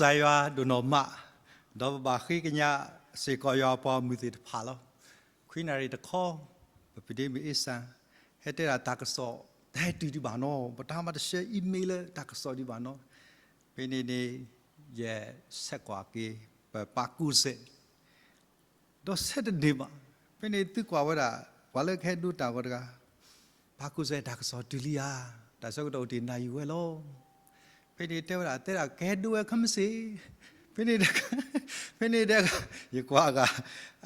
ကစၢ်ယွၤဒိၣ်နီၢ်မး, ဒီးပဘၣ်ဃ့ကညးစ့ၢ်ကီးယွၤပှၤမုၢ်သ့ၣ်တဖၣ်လီၤ. ခွံနၣ်ရံၣ်တခီ, ပပဒ့မုၣ်အ့စၢ် ဟဲတဲဒၣ်တၢ်ကစီၣ်, တဟဲတုၤဒံးဘၣ်နီၤ, ပတၢ်မၤတဆှၢ email လၢတၢ်ကစီၣ်ဒံးဘၣ်နီၤ. ဖဲန့ၣ်န့ၣ် ယဆဲးကွၢ်က့ၤ ပပၢ်ကိးစဲး ဒီးဆဲးတဒ့ၣ်ဘၣ်. ဖဲန့ၣ်သုကွၢ်ဝဲဒၣ် ပှၤလၢကဟဲဒိတၢ်ဂီၤတဂၤ, ပၢ်ကိးစဲး တၢ်ကစီၣ်တုၤလံဧါ, တၢ်ဆၢကတီၢ်အိၣ်တ့ၢ်နၢ်ယံာ်ဝဲလီၤ. ဖဲန့ၣ်တဲဝဲဒၣ် တဲဒၣ် ကဟဲဒိဝဲခဲမုၢ်ဆ့ၣ်. ဖဲန့ၣ် ဖဲန့ၣ်တဲ ယကွၢ်ဂၤ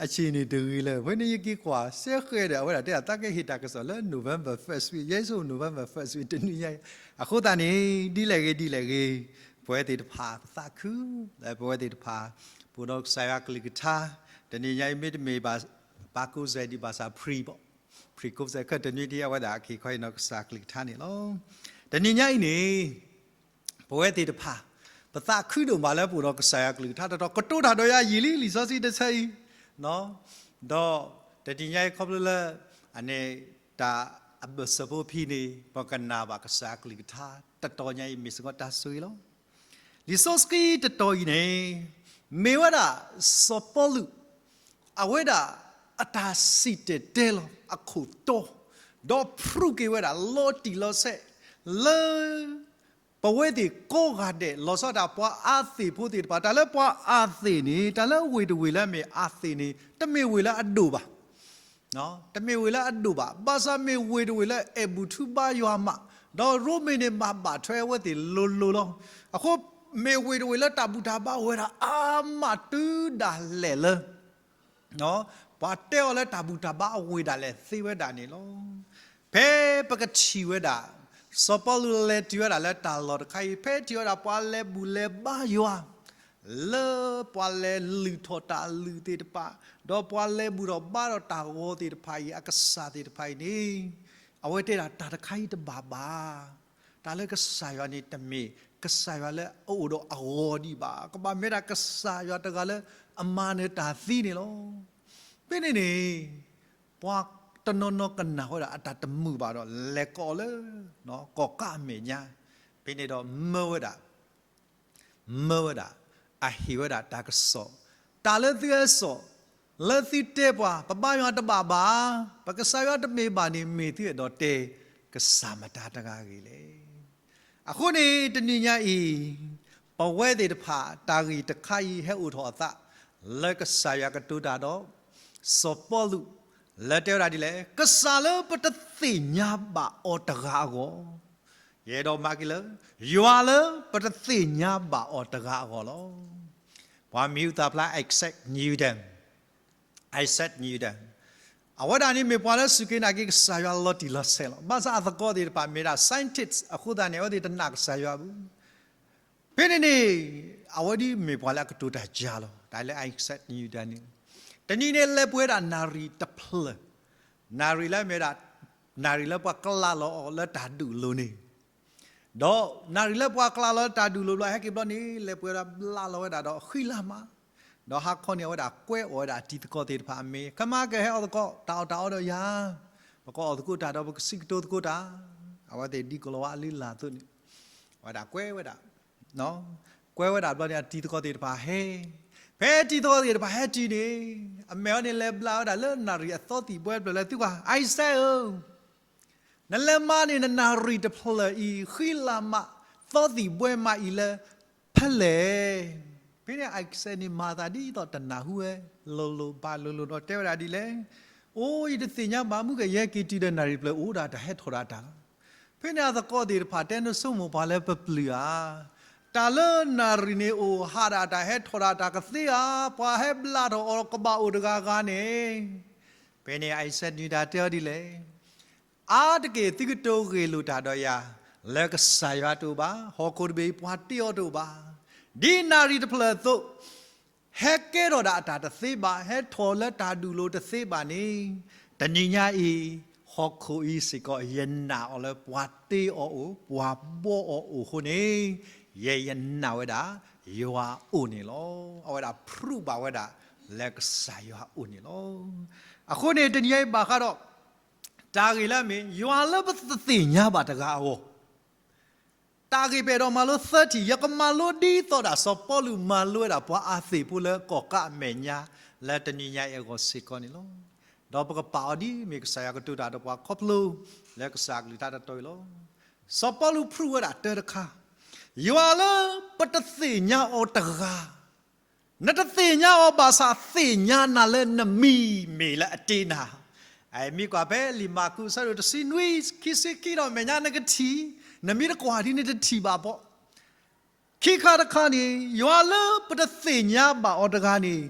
အဆ့ၣ်န့ၣ်တဂ့ၤလၢၤ. ဖဲန့ၣ်ယက့ၤကွၢ် စဲဃဲးဒီး အဝဲဒၣ်တဲဒၣ် သးကဟ့ၣ်တၢ်ကစီၣ်လၢ November first week, ယဲဆိ November first week တနွံညါအံၤ. အဃိသတးန့ၣ် ဒ်လဲၣ်ဂ့ၤဒ်လဲၣ်ဂ့ၤ, ပဝဲသ့ၣ်တဖၣ်ပသးခု, ပဝဲသ့ၣ်တဖၣ် ပအိၣ်ဒီးကစၢ်ယွၤကလုၢ်ကထါ, တနံၤညါအံၤမ့တမ့ၢ်ဘၣ် ပၢ်ကိးစဲးဒံးဘၣ်ဆၣ် ဖရံ ဘၣ်, ဖရံကိးစဲးခဲ တနွံဒံး အဝဲဒၣ်အခ့ခီအံၤနီၤ ကစၢ်ကလုၢ်ကထါန့ၣ်လီၤ. တနံၤညါအံၤန့ၣ် ပဝဲသ့ၣ်တဖၣ် ပသးခုဒိၣ်မးလၢပအိၣ်ဒီးကစၢ်ယွၤကလုၢ်ကထါတတီၤ ကတိၤတၢ်ဒီးယၤယံာ်လံ လံာ်စီဆှံတဆၢအံၤ, ဒီးတနံၤညါအံၤခီဖျိလၢ အန့ၣ် တၢ်အဘၢၣ်စၢၤဖိဖဲန့ၣ် ပကနၣ်ဘၣ်ကစၢ်ယွၤကလုၢ်ကထါ တတီၤညါအံၤ မ့ၢ်စ့ၢ်ကီးတၢ်ဆိၣ်ဂ့ၤလီၤ. လံာ်စီဆှံတတီၤအံၤန့ၣ် မ့ၢ်ဝဲဒၣ်စီၤပီလူး အဝဲဒၣ်အတၢ်စံၣ်တဲၤတဲလီၤအခိၣ်တီ, ဒီးဖျိက့ၤဝဲဒၣ်လီၤတံၢ်လီၤဆဲး လၢ ပဝဲသ့ၣ်ကိးဂၤဒဲး လီၤဆီဒၣ်တၢ်ပှၤအၤသ့ၣ်ဖိသ့ၣ်တဖၣ်, တၢ်လၢပှၤအၤသ့ၣ်န့ၣ် တၢ်လၢဝ့ၢ်တဝ့ၢ်လၢအမ့ၢ်အၤသ့ၣ်န့ၣ် တမ့ၢ်ဝ့ၢ်လၢအဒိၣ်ဘၣ် တမ့ၢ်ဝ့ၢ်လၢအဒိၣ်ဘၣ်, ဘၣ်ဆၣ်မ့ၢ်ဝ့ၢ်တဝ့ၢ်လၢအဲၣ်ဘူၣ်ထူဘါယွၤမး, ဒီးရိမ့ၤန့ၣ်မၤဘၣ်ထွဲအဝဲသ့ၣ်လိၤလိၤလီၤ. အဃိ မ့ၢ်ဝ့ၢ်တဝ့ၢ်လၢတၢ်ဘူၣ်တၢ်ဘါအိၣ်ဝဲဒၣ်အါမးတုၤဒၣ်လဲာ်လၢ ပှၤတဲအီၤလၢတၢ်ဘူၣ်တၢ်ဘါအဝ့ၢ်ဒၣ်လဲာ်သ့ဝဲဒၣ်န့ၣ်လီၤ. ဖဲပကထံၣ်ဝဲဒၣ် စီၤပီလူးလဲၤတုၤဝဲဒၣ်လၢတၢ်လီၢ်တခါအံၤ ဖဲထံၣ်ဝဲဒၣ်ပှၤလဲၤဘူၣ်လဲၤဘါယွၤ လၢပှၤလဲၤလုၢ်ထီၣ်တၢ်လုၢ်သ့ၣ်တဖၣ်, ဒီးပှၤလဲၤဘူၣ်ထီၣ်ဘါထီၣ်တၢ်ဂီၤသ့ၣ်တဖၣ်အံၤ အကစၢ်သ့ၣ်တဖၣ်အံၤန့ၣ် အဝဲတဲဒၣ်တၢ်တခါအံၤတဘၣ်ဘၣ်. တၢ်လၢကစၢ်ယွၤန့ၣ်တမ့ၢ် ကစၢ်ယွၤလၢအအိၣ်ဒီးအဂီၤဒံးဘၣ်. ကဘၣ်မ့ၢ်ဒၣ်ကစၢ်ယွၤတဂၤလၢအမၤနၢၤတၢ်သံန့ၣ်လီၤ. ဖဲန့ၣ်န့ၣ် ပှၤတနီၤနီၤကနၣ်ဝဲဒၣ်အတၢ်တမုာ်ဘၣ်ဒီး လဲၤကိးအီၤလၢ ကီၢ်ကးအမဲာ်ညါ, ဖဲန့ၣ်ဒီးမၢဝဲဒၣ် မၢဝဲဒၣ် အဟ့ၣ်ဝဲဒၣ်တၢ်ကစီၣ်, တၢ်လၢသုဟဲစိာ် လၢသုတဲပှၤ ပဘါယွၤတဘၣ်ဘၣ်, ပကစၢ်ယွၤတမ့ၢ်ဘၣ်န့ၣ် မ့ၢ်သုအဲၣ်ဒိးတဲ ကစၢ်မတၤတဂၤအဂ့ၢ်လဲၣ်. အဃိန့ၣ် တနံၤညါအံၤ ပဝဲသ့ၣ်တဖၣ် တၢ်ဂ့ၢ်တခါအံၤဟဲအိၣ်ထီၣ်အသး လၢကစၢ်ယွၤကတိၤတၢ်ဒီး စီၤပီလူး လၢတဲဝဲဒၣ်ဒ်လဲၣ်, ကစၢ်လၢပတသ့ၣ်ညါဘၣ်အီၤတဂၤအဂီၢ်, ယအဲၣ်ဒိးမၤက့ၤလၢ ယွၤလၢပတသ့ၣ်ညါဘၣ်အီၤတဂၤအဂီၢ်လီၤ. ပှၤမံၤဟူသၣ်ဖျါ Isaac Newton, Isaac Newton, အဝဲဒၣ်န့ၣ်မ့ၢ်ပှၤလၢစူၢ်က့ၤနာ်က့ၤကစၢ်ယွၤလီၤတံၢ်လီၤဆဲးလီၤ. ဘၣ်ဆၣ်အသကိးသ့ၣ်တဖၣ်မ့ၢ်ဒၣ် scientist အဃိသတးန့ၣ် အဝဲသ့ၣ်တနာ်ကစၢ်ယွၤဘၣ်. ဖဲန့ၣ်န့ၣ် အဝဲဒၣ်မ့ၢ်ပှၤလၢအကတိၤတၢ်ယၤလီၤ. တၢ်လၢ Isaac Newton န့ၣ် တနံၤန့ၣ်လဲၤပှ့ၤဝဲဒၣ်နၣ်ရံၣ်တဖျၢၣ်, နၣ်ရံၣ်လၢမ့ၢ်ဒၣ် နၣ်ရံၣ်လၢပှၤကျးလီၤအီၤလၢတၢ်ဒုးလိၤန့ၣ်, ဒီးနၣ်ရံၣ်လၢပှၤကျးလီၤလၢတၢ်ဒုးလိၤဘျီ ဟဲက့ၤဘျီန့ၣ် လဲၤပှ့ၤဝဲဒၣ်ဘျးလီၤဝဲဒၣ်ဒီးဃံလၤမး, ဒီးဟါခီန့ၣ် အဝဲဒၣ်ကွဲးအီၣ်ဝဲဒၣ်အတံၤသကိးသ့ၣ်တဖၣ်အမ့ၢ် ခဲမးကဟဲအီၣ်သကိး တၢ်အီၣ်တၢ်အီဒီးယၤ, ပကအီၣ်သကိးတၢ်ဒီးပကစံးကတိၤသကိးတၢ်, အဝဲသ့ၣ်ဒ်ကိၣ်လၤဝါအလုၢ်အလၢ်အသိးန့ၣ်, အဝဲဒၣ်ကွဲးဝဲဒၣ် ကွဲးဝဲဒၣ်ဘျီန့ၣ် အတံၤသကိးသ့ၣ်တဖၣ်ဟဲ, ဖဲအတံၤသကိးသ့ၣ်တဖၣ်ဟဲတုၤန့ၣ် အမဲာ်အီၤန့ၣ်လဲၤဘျးဝဲဒၣ်လၢနၣ်ရံၣ်အသီသံၣ်ဘှဲတဖျၢၣ်လၢသုကွၢ် Isaac ဧၢ, နလဲၤမၤန့ၢ်နနၣ်ရံၣ်တဖျၢၣ်အံၤ ဃံလၤမး သီသံၣ်ဘှဲမးအံၤလၢ ဖဲလဲၣ်. ဖဲန့ၣ် Isaac န့ၣ်မၤသးဒ်သိးတနၢ်ဟူဝဲ လိၤလိၤဘၣ်လိၤလိၤဒီးတဲဝဲဒၣ်ဒ်လဲၣ်, အိ ယတသ့ၣ်ညါဘၣ် မုၢ်ကယဲၢ်က့ၤတုၤဒီးနၣ်ရံၣ်တဖျၢၣ်အိၣ်ဒၣ်တၢ်ဟဲထီၣ်ဒၣ်တၢ်လီၤ. ဖဲန့ၣ်အသကိးသ့ၣ်တဖၣ်တဲ နဆိကမိၣ်ပှၤလၢပပျုၢ်ဧါ, တၢ်လၢနၣ်ရံၣ်န့ၣ်အိၣ်ဟးဒၣ်တၢ်ဟဲထီၣ်ဒၣ်တၢ်ကသ့ဧါ, ပှၤဟဲဘျးထီၣ်အီၤကဘၣ်အိၣ်တဂၤဂၤန့ၣ်, ဖဲန့ၣ် Isaac Newton တဲအီၤဒ်လဲၣ်, အါတက့ၢ်သုကတိၤဂ့ၢ်လိာ်တၢ်ဒီးယၤ, လၢကစၢ်ယွၤတအိၣ်ဘၣ်, ဟီၣ်ခိၣ်တဘ့ၣ်အံၤပှၤတ့အီၤတအိၣ်ဘၣ်, ဒ်နၣ်ရံၣ်တဖျၢၣ်အသိး ဟဲကဲထီၣ်ဒၣ်အတၢ်တသ့ဘၣ်, ဟဲထီၣ်လၢတၢ်ဒုးလိၤတသ့ဘၣ်န့ၣ်, တနံၤညါအံၤ ဟီၣ်ခိၣ်အံၤစ့ၢ်ကီး ယနာ်အီၤလၢပှၤတ့အီၤအိၣ်, ပှၤဘှီအီၤအိၣ်အဃိန့ၣ်, ယဲယနာ်ဝဲဒၣ် ယွၤအိၣ်န့ၣ်လီၤ. အဝဲဒၣ် prove ဘၣ်ဝဲဒၣ် လၢကစၢ်ယွၤအိၣ်န့ၣ်လီၤ. အဃိန့ၣ် တနံၤညါအံၤဘၣ်ဃးဒီး တၢ်ဂ့ၢ်လၢအမ့ၢ် ယွၤလၢပတသ့ၣ်ညါဘၣ်တဂၤအဂီၢ်, တၢ် တၢ်ဂ့ၢ်ပအဲၣ်ဒိးမၤလိသၢထံၣ်, ယကမၤလိဒ်သိးဒၣ်စီၤပီလူးမၤလိဝဲဒၣ်ပှၤအၤသ့ၣ်ဖိလၢကီၣ်ကးအမဲာ်ညါ လၢတနံၤညါအံၤအဂီၢ်စ့ၢ်ကီးန့ၣ်လီၤ. ဒီးပကပာ်အီၤဒ်မ့ၢ်ကစၢ်ယွၤကတိၤတၢ်ဒီးပှၤခီဖျိ လၢကစၢ်အကလုၢ်ကထါတတီၤအံၤလီၤ. စီၤပီလူးဖြူဝဲဒၣ်တၢတခါ, ယွၤလၢပတသ့ၣ်ညါအီၤတဂၤ နတသ့ၣ်ညါအီၤဘၣ်ဆၣ်သ့ၣ်ညါနၤလၢနမံၤမ့ၢ်လၢအတ့နၤ. အမ့ၢ်ကွၢ်ဖဲလံာ်မၢ်ကူးအဆၢဒိၣ်တဆံနွံ ခံဆံခံဒီးမဲာ်ညါနကထံၣ်, နမ့ၢ်တကွၢ်ဒ်န့ၣ်တထံၣ်ဘၣ်ဘီ. ခံခါတခါန့ၣ် ယွၤလၢပတသ့ၣ်ညါဘၣ်အီၤတဂၤန့ၣ်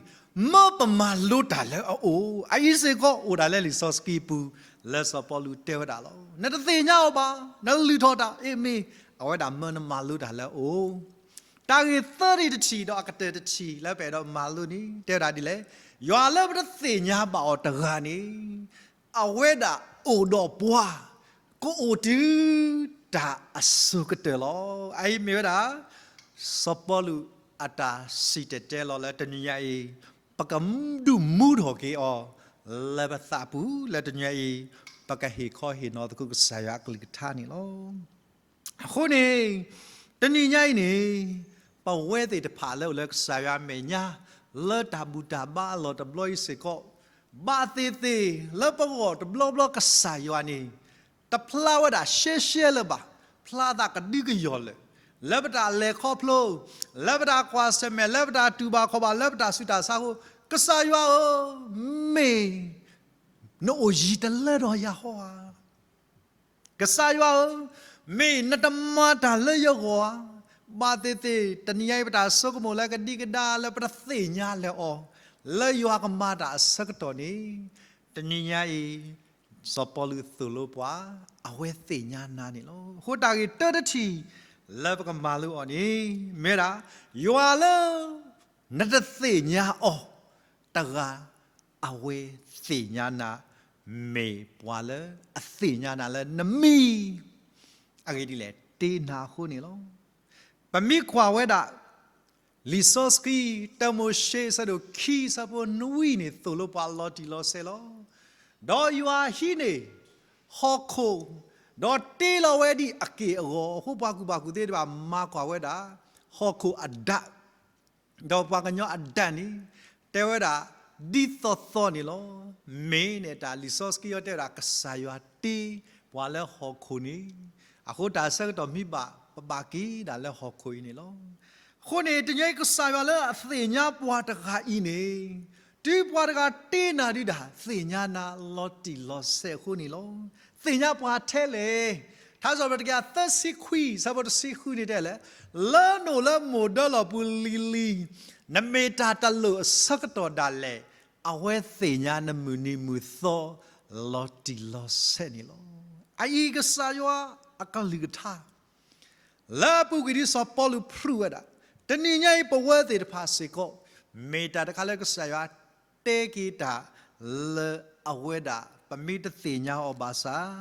မၢပမၤလိတၢ်လၢအအိၣ်, အအံၤစ့ၢ်ကီးအိၣ်ဒၣ်လၢလံာ်စီဆှံပူၤ လၢစီၤပီလူးတဲဝဲဒၣ်လီၤ. နတသ့ၣ်ညါအီၤဘၣ်, နလုၢ်ထီၣ်တၢ်အ့ၣ်မ့ၢ်, အဝဲဒၣ်မၢနမၤလိတၢ်လၢအအိၣ်. တၢ်ဂ့ၢ်သၢထံၣ်တထံၣ်လၢပအဲၣ်ဒိးမၤလိန့ၣ် တဲဝဲဒၣ်ဒ်လဲၣ်, ယွၤလၢပတသ့ၣ်ညါဘၣ်အီၤတဂၤန့ၣ် အဝဲဒၣ်အိၣ်ဒီးပှၤ ကအိၣ်တုၤတၢ်အစိၤကတၢၢ်လီၤ. အအံၤမ့ၢ်ဝဲဒၣ် စီၤပီလူးအတၢ်စံၣ်တဲၤတဲလီၤလၢတနံၤညါအံၤ ပကဒုးမူထီၣ်က့ၤအီၤ လၢပသးပူၤ လၢတနံၤညါအံၤ ပကဟ့ၣ်ခီဟ့ၣ်နီၤသကိးကစၢ်ယွၤအကလုၢ်ကထါန့ၣ်လီၤ. အဃိန့ၣ် တနံၤညါအံၤန့ၣ် ပဝဲသ့ၣ်တဖၣ်လၢအိၣ်လၢကစၢ်ယွၤအမဲာ်ညါ လၢတၢ်ဘူၣ်တၢ်ဘါအလီၢ်တဘျီအံၤစ့ၢ်ကီး ဘၣ်သ့ၣ်သ့ၣ်လၢပဂီၢ်တဘျီဘျီကစၢ်ယွၤန့ၣ် တဖျါဝဲဒၣ်ရှဲရှဲလၢၤဘၣ်, ဖျါသးကဒုကယီၢ်လၢာ်, လၢပတၢ်လဲၤခီဖျိ, လၢပတၢ်ကွၢ်ဆၢၣ်မဲာ်, လၢပတၢ်တူၢ်ဘၣ်ခီၣ်ဘၣ်, လၢပတၢ်ဆူးတၢ်ဆါအဃိ, ကစၢ်ယွၤဧၢ, မ့ၢ်နအိၣ်ယံၤတလၢဒီးယၤဟီဧါ. ကစၢ်ယွၤဧၢ, မ့ၢ်နတမၤတၢ်လၢယဂီၢ်ဧါ. ဘၣ်သ့ၣ်သ့ၣ် တနံၤညါအံၤ ပတၢ်ဆိကမိၣ်လၢကဒံကဒါ လၢပတသ့ၣ်ညါလၢၤအီၤ, လၢယွၤကမၤတၢ်အဆၢကတီၢ်န့ၣ်, တနံၤညါအံၤ စီၤပီလူးသိၣ်လိပှၤ, အဝဲသ့ၣ်ညါနၤန့ၣ်လီၤ. အဃိတၢ်ဂ့ၢ်တၢတထံၣ် လၢပကမၤလိအီၤန့ၣ် မ့ၢ်ဝဲဒၣ် ယွၤလၢ နတသ့ၣ်ညါအီၤတဂၤ အဝဲသ့ၣ်ညါနၤ, မ့ၢ်ပှၤလၢအသ့ၣ်ညါနၤလၢနမံၤ အဂ့ၢ်ဒ်လဲၣ် တ့နၤအဃိန့ၣ်လီၤ. ပမ့ၢ်ကွၢ်ဝဲဒၣ် လံာ်စီဆှံ တၢမိၤၡ့ အဆၢဒိၣ်ခံ အဆၢဖိနွံန့ၣ် သိၣ်လိပှၤလီၤတံၢ်လီၤဆဲးလီၤ. ဒီးယွၤဟံးန့ၢ်ဟီၣ်ခိၣ်, ဒီးတ့လီၤဝဲဒ်အက့ၢ်အဂီၤ, အဃိပှၤကူၣ်ဘၣ်ကူၣ်သ့တဖၣ် မၤကွၢ်ဝဲဒၣ် ဟီၣ်ခိၣ်အဒၣ် ဒီးပှၤကညီအဒၣ်န့ၣ် တဲဝဲဒၣ် ဒ်သိးသိးန့ၣ်လီၤ. မ့ၢ်န့ၣ်တၢ်လံာ်စီဆှံအံၤတဲဝဲဒၣ် ကစၢ်ယွၤတ့ပှၤလၢဟီၣ်ခိၣ်န့ၣ်, အဃိတၢ်ဆၢကတီၢ်မံဘၣ် ပဘၣ်က့ၤဒၣ်လၢဟီၣ်ခိၣ်အံၤန့ၣ်လီၤ. အဃိန့ၣ် တနံၤအံၤ ကစၢ်ယွၤလၢအသ့ၣ်ညါပှၤတဂၤအံၤန့ၣ်, တုၤပှၤတဂၤတ့နၤဒုဒၣ် သ့ၣ်ညါနၤလီၤတံၢ်လီၤဆဲးအဃိန့ၣ်လီၤ. သ့ၣ်ညါပှၤထဲလဲၣ်. ထါစံးပတြၢၤတကယၤသၢဆံခွံ အဆၢဖိတဆံဃုန့ၣ်တဲလဲၣ်, လၢနအိၣ်လၢမိၢ်ဒၢလီၢ်ပူၤလံၤလံၤ, နမ့ၢ်တၢ်တလိၣ်အဆၢကတီၢ်ဒၣ်လဲာ်, အဝဲသ့ၣ်ညါနမုၢ်နံၤမုၢ်သီ လီၤတံၢ်လီၤဆဲးန့ၣ်လီၤ. အအံၤကစၢ်ယွၤအကလုၢ်ကထါ လၢအပူၤကွံာ်ဒ်စီၤပီလူးဖြူဝဲဒၣ်, တနံၤညါအံၤပဝဲသ့ၣ်တဖၣ်စ့ၢ်ကီး မ့ၢ်တၢ်တခါလၢကစၢ်ယွၤတဲက့ၤတၢ်လၢအဝဲဒၣ် ပမ့ၢ်တသ့ၣ်ညါအီၤဘၣ်ဆၣ်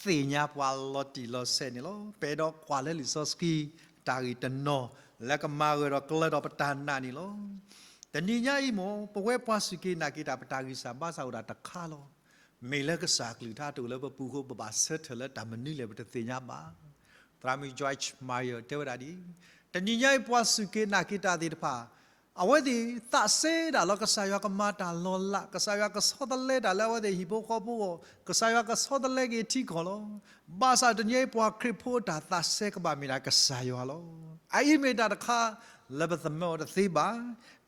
သ့ၣ်ညါပှၤလီၤတံၢ်လီၤဆဲးန့ၣ်လီၤ. ပအဲၣ်ဒိးကွၢ်လၢလံာ်စီဆှံတၢ်ဂ့ၢ်တနီၤ လၢကမၤဂၢၢ်ဒီးကျၢၤဒီးပတၢ်နာ်န့ၣ်လီၤ. တနံၤညါအံၤမ့ၢ် ပဝဲပှၤစူၢ်က့ၤနာ်က့ၤတၢ် ပတၢ်ဂံၢ်စၢ်ဘါစၢ်အိၣ်ဒၣ်တခါလီၤ. မ့ၢ်လၢကစၢ်ကလုၢ်ကထါတအိၣ်လၢပပူၤအဃိ ပဘၣ်ဆၢထၢၣ်လၢတၢ်မနုၤလဲၣ် ပတသ့ၣ်ညါဘၣ်. သရၣ်မုၣ် Joyce Meyer တဲဝဲဒၣ်ဒ်အံၤ, တနံၤညါအံၤပှၤစူၢ်က့ၤနာ်က့ၤတၢ်သ့ၣ်တဖၣ် အဝဲသ့ၣ်သးစဲဒၣ်လီၤ ကစၢ်ယွၤကမၤတၢ်လီၤလး, ကစၢ်ယွၤကဆီတလဲတၢ်လၢအဝဲသ့ၣ်ဟံၣ်ဖိဃီဖိအဂီၢ်, ကစၢ်ယွၤကဆီတလဲက့ၤထံကီၢ်လီၤ. ဘၣ်ဆၣ်တနံၤအံၤပှၤခရံာ်ဖိအတၢ်သးစဲကဘၣ်မ့ၢ်ဒၣ်ကစၢ်ယွၤလီၤ. အအံၤမ့ၢ်တၢ်တခါလၢပသမၢအီၤတသ့ဘၣ်,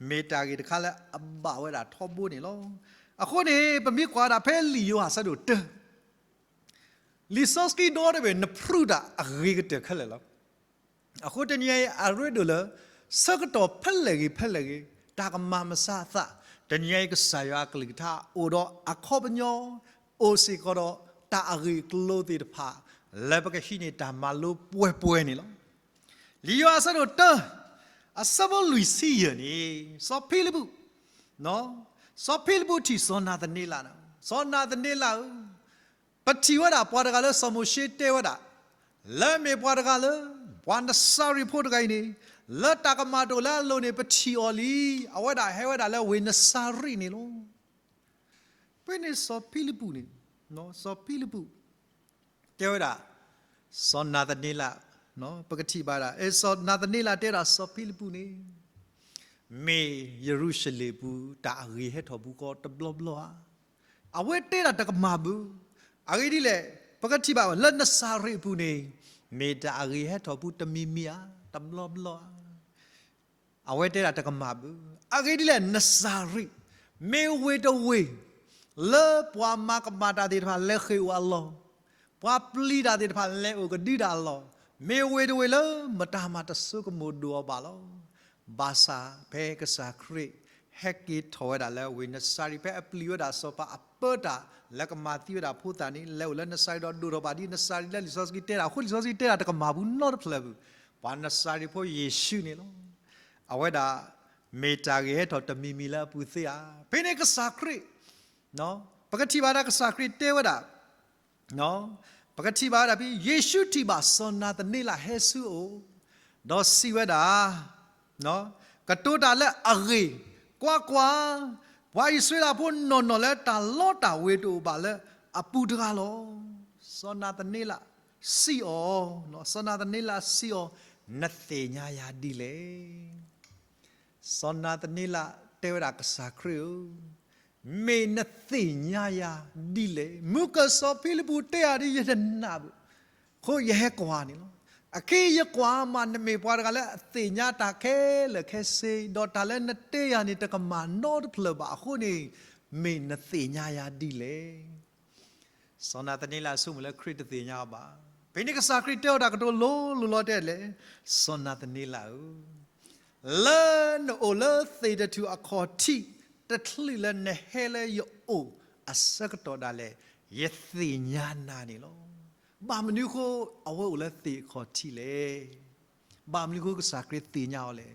မ့ၢ်တၢ်ဂ့ၢ်တခါလၢအဘၣ်ဝဲဒၣ်ထီဘိန့ၣ်လီၤ. အဃိန့ၣ် ပမ့ၢ်ကွၢ်ဒၣ်ဖဲလံာ်ယိၤဟၣ်အဆၢဒိၣ်တၢ လံာ်စီဆှံဒီတဘ့ၣ် နဖြူၣ်တၢ်အဂ့ၤကတၢၢ်ခဲလၢာ်လီၤ. အဃိတနံၤအံၤအရ့ဒိၣ်လၢ ဆၢကတီၢ်ဖဲလဲၣ်ဂ့ၤဖဲလဲၣ်ဂ့ၤ တၢ်ကမၤမဆါအသး, တနံၤအံၤကစၢ်ယွၤအကလုၢ်ကထါအိၣ်ဒီးအခီပညီ, အိၣ်စ့ၢ်ကီးဒီးတၢ်အဂ့ၢ်အကျိၤသ့ၣ်တဖၣ် လၢပကဟံးန့ၢ်တၢ်မၤလိပှဲၤပှဲၤန့ၣ်လီၤ. လံာ်ယိၤဟၣ်အဆၢဒိၣ်တၢ အဆၢဖိလွံၢ်ဆံယဲၢ်န့ၣ် စီၤဖံလံးပူး, စီၤဖံလံးပူးထံၣ်စီၤနၤသန့လး, စီၤနၤသန့လးဧၢ, ပထံၣ်ဝဲဒၣ်ပှၤတဂၤလၢစီၤမိၤၡ့တဲဝဲဒၣ်, လၢမ့ၢ်ပှၤတဂၤလၢ ပှၤနစၤရ့းဖိတဂၤအံၤန့ၣ်, လၢတၢ်ကမၣ်တအိၣ်လၢအလိၤန့ၣ် ပထံၣ်အီၤလံ, အဝဲဒၣ်ဟဲဝဲဒၣ်လၢဝ့ၢ်နစၤရ့းန့ၣ်လီၤ. ဖဲန့ၣ်စီၤဖံလံးပူးန့ၣ်, စီၤဖံလံးပူး တဲဝဲဒၣ်, စီၤနၤသန့လး ပကထံၣ်ဘၣ်ဒၣ် စီၤနၤသန့လးတဲဒၣ်စီၤဖံလံးပူးန့ၣ် မ့ၢ်ယရူၤၡလ့ၣ်ပူၤ တၢ်အဂ့ၤဟဲထီၣ်ပူၤဃီတဘျီဘျီဧါ. အဝဲတဲဒၣ်တကမၣ်ဘၣ်. အဂ့ၢ်ဒ်လဲၣ်, ပကထံၣ်ဘၣ်လၢနစၤရ့းပူၤန့ၣ် မ့ၢ်တၢ်အဂ့ၤဟဲထီၣ်ပူၤတမံၤမံၤဧါ, တဘျီဘျီဧါ. အဝဲတဲဒၣ်တကမၣ်ဘၣ်. အဂ့ၢ်ဒ်လဲၣ်, နစၤရ့း မ့ၢ်ဝ့ၢ်တဝ့ၢ် လၢပှၤမၤကမၣ်တၢ်သ့ၣ်တဖၣ်လဲၤဃ့ၢ်အိၣ်အလီၢ်, ပှၤပျံၤတၢ်သ့ၣ်တဖၣ်လဲၤအိၣ်ကဒုတၢ်အလီၢ်, မ့ၢ်ဝ့ၢ်တဝ့ၢ်လၢမတၤမၤတစိကမီၤဒိၣ်အီၤဘၣ်လီၤ. ဘၣ်ဆၣ်ဖဲကစၢ်ခရံာ် ဟဲက့ၤထီၣ်ဝဲဒၣ်လၢဝ့ၢ်နစၤရ့း ဖဲအပျံၤဝဲဒၣ်စီၤပၤအပၢတၢ်လၢကမၤသံဝဲဒၣ်ဖိသၣ်န့ၣ် လဲၤအိၣ်လၢနစၤရ့းဒီးဒိၣ်ထီၣ်ဘၣ်ဒ်နစၤရ့းလၢလံာ်စီဆှံတဲဒၣ်အဃိ လံာ်စီဆှံတဲဒၣ်တကမၣ်ဘၣ်နီတဖျၢၣ်ဘၣ်. ပှၤနစၤရ့းဖိယ့ၣ်ၡူးန့ၣ်လီၤ. အဝဲဒၣ် မ့ၢ်တၢ်ဂ့ၤဟဲထီၣ်တမံၤမံၤလၢအပူၤသ့ဧါ. ဖဲန့ၣ်ကစၢ်ခရံာ် ပကထံၣ်ဘၣ်ဒၣ်ကစၢ်ခရံာ်တဲဝဲဒၣ် ပကထံၣ်ဘၣ်ဝဲဒၣ်ဖဲ ယ့ၣ်ၡူးထံၣ်ဘၣ်စီၤနၤသန့လးဟဲဆူအအိၣ်, ဒီးစံးဝဲဒၣ်, ကတိၤတၢ်လၢအဂ့ၢ်, ကွၢ်ကွၢ်, ပှၤအံၣ်စရ့လးဖိနီၢ်နီၢ်လၢတၢ်လီတၢ်ဝ့ၤတအိၣ်ဘၣ်လၢအပူၤတဂၤလီၤ. စီၤနၤသန့လးစံးအီၤ, စီၤနၤသန့လးစံးအီၤ, နသ့ၣ်ညါယၤဒ်လဲၣ်. စီၤနၤသန့လးတဲဝဲဒၣ်ကစၢ်ခရံာ်ဧၢ, မ့ၢ်နသ့ၣ်ညါယၤဒ်လဲၣ်. မုၢ်ကစီၤဖံလံးပူးတဲယၤဒ်ယတနာ်ဘၣ်, အဃိယဟဲကွၢ်န့ၣ်လီၤ. အခဲအံၤယကွၢ်မး နမ့ၢ်ပှၤတဂၤလၢအသ့ၣ်ညါတၢ်ခဲလၢာ်ခဲဆ့, ဒီးတၢ်လၢနတဲယၤန့ၣ် တကမၣ်နီတဖျၢၣ်ဘၣ်အဃိန့ၣ်, မ့ၢ်နသ့ၣ်ညါယၤဒ်လဲၣ်. စီၤနၤသန့လးဆိကမိၣ်လၢခရံာ်တသ့ၣ်ညါအီၤဘၣ်. ဖဲန့ၣ်ကစၢ်ခရံာ်တဲအီၤတၢ်ကတိၤလိၤလိၤလီၤတဲလဲၣ်, စီၤနၤသန့လးဧၢ, လၢနအိၣ်လၢသ့ၣ်တထူၣ်အခီၣ်ထံး တချုးလၢနဟဲလၢယအိၣ်အဆၢကတီၢ်ဒၣ်လဲာ်, ယသ့ၣ်ညါနၤန့ၣ်လီၤ. ဘၣ်မနုၤအဃိအဝဲအိၣ်လၢသ့ၣ်အခီၣ်ထံးလဲၣ်. ဘၣ်မနုၤအဃိကစၢ်ခရံာ်သ့ၣ်ညါအီၤလဲၣ်.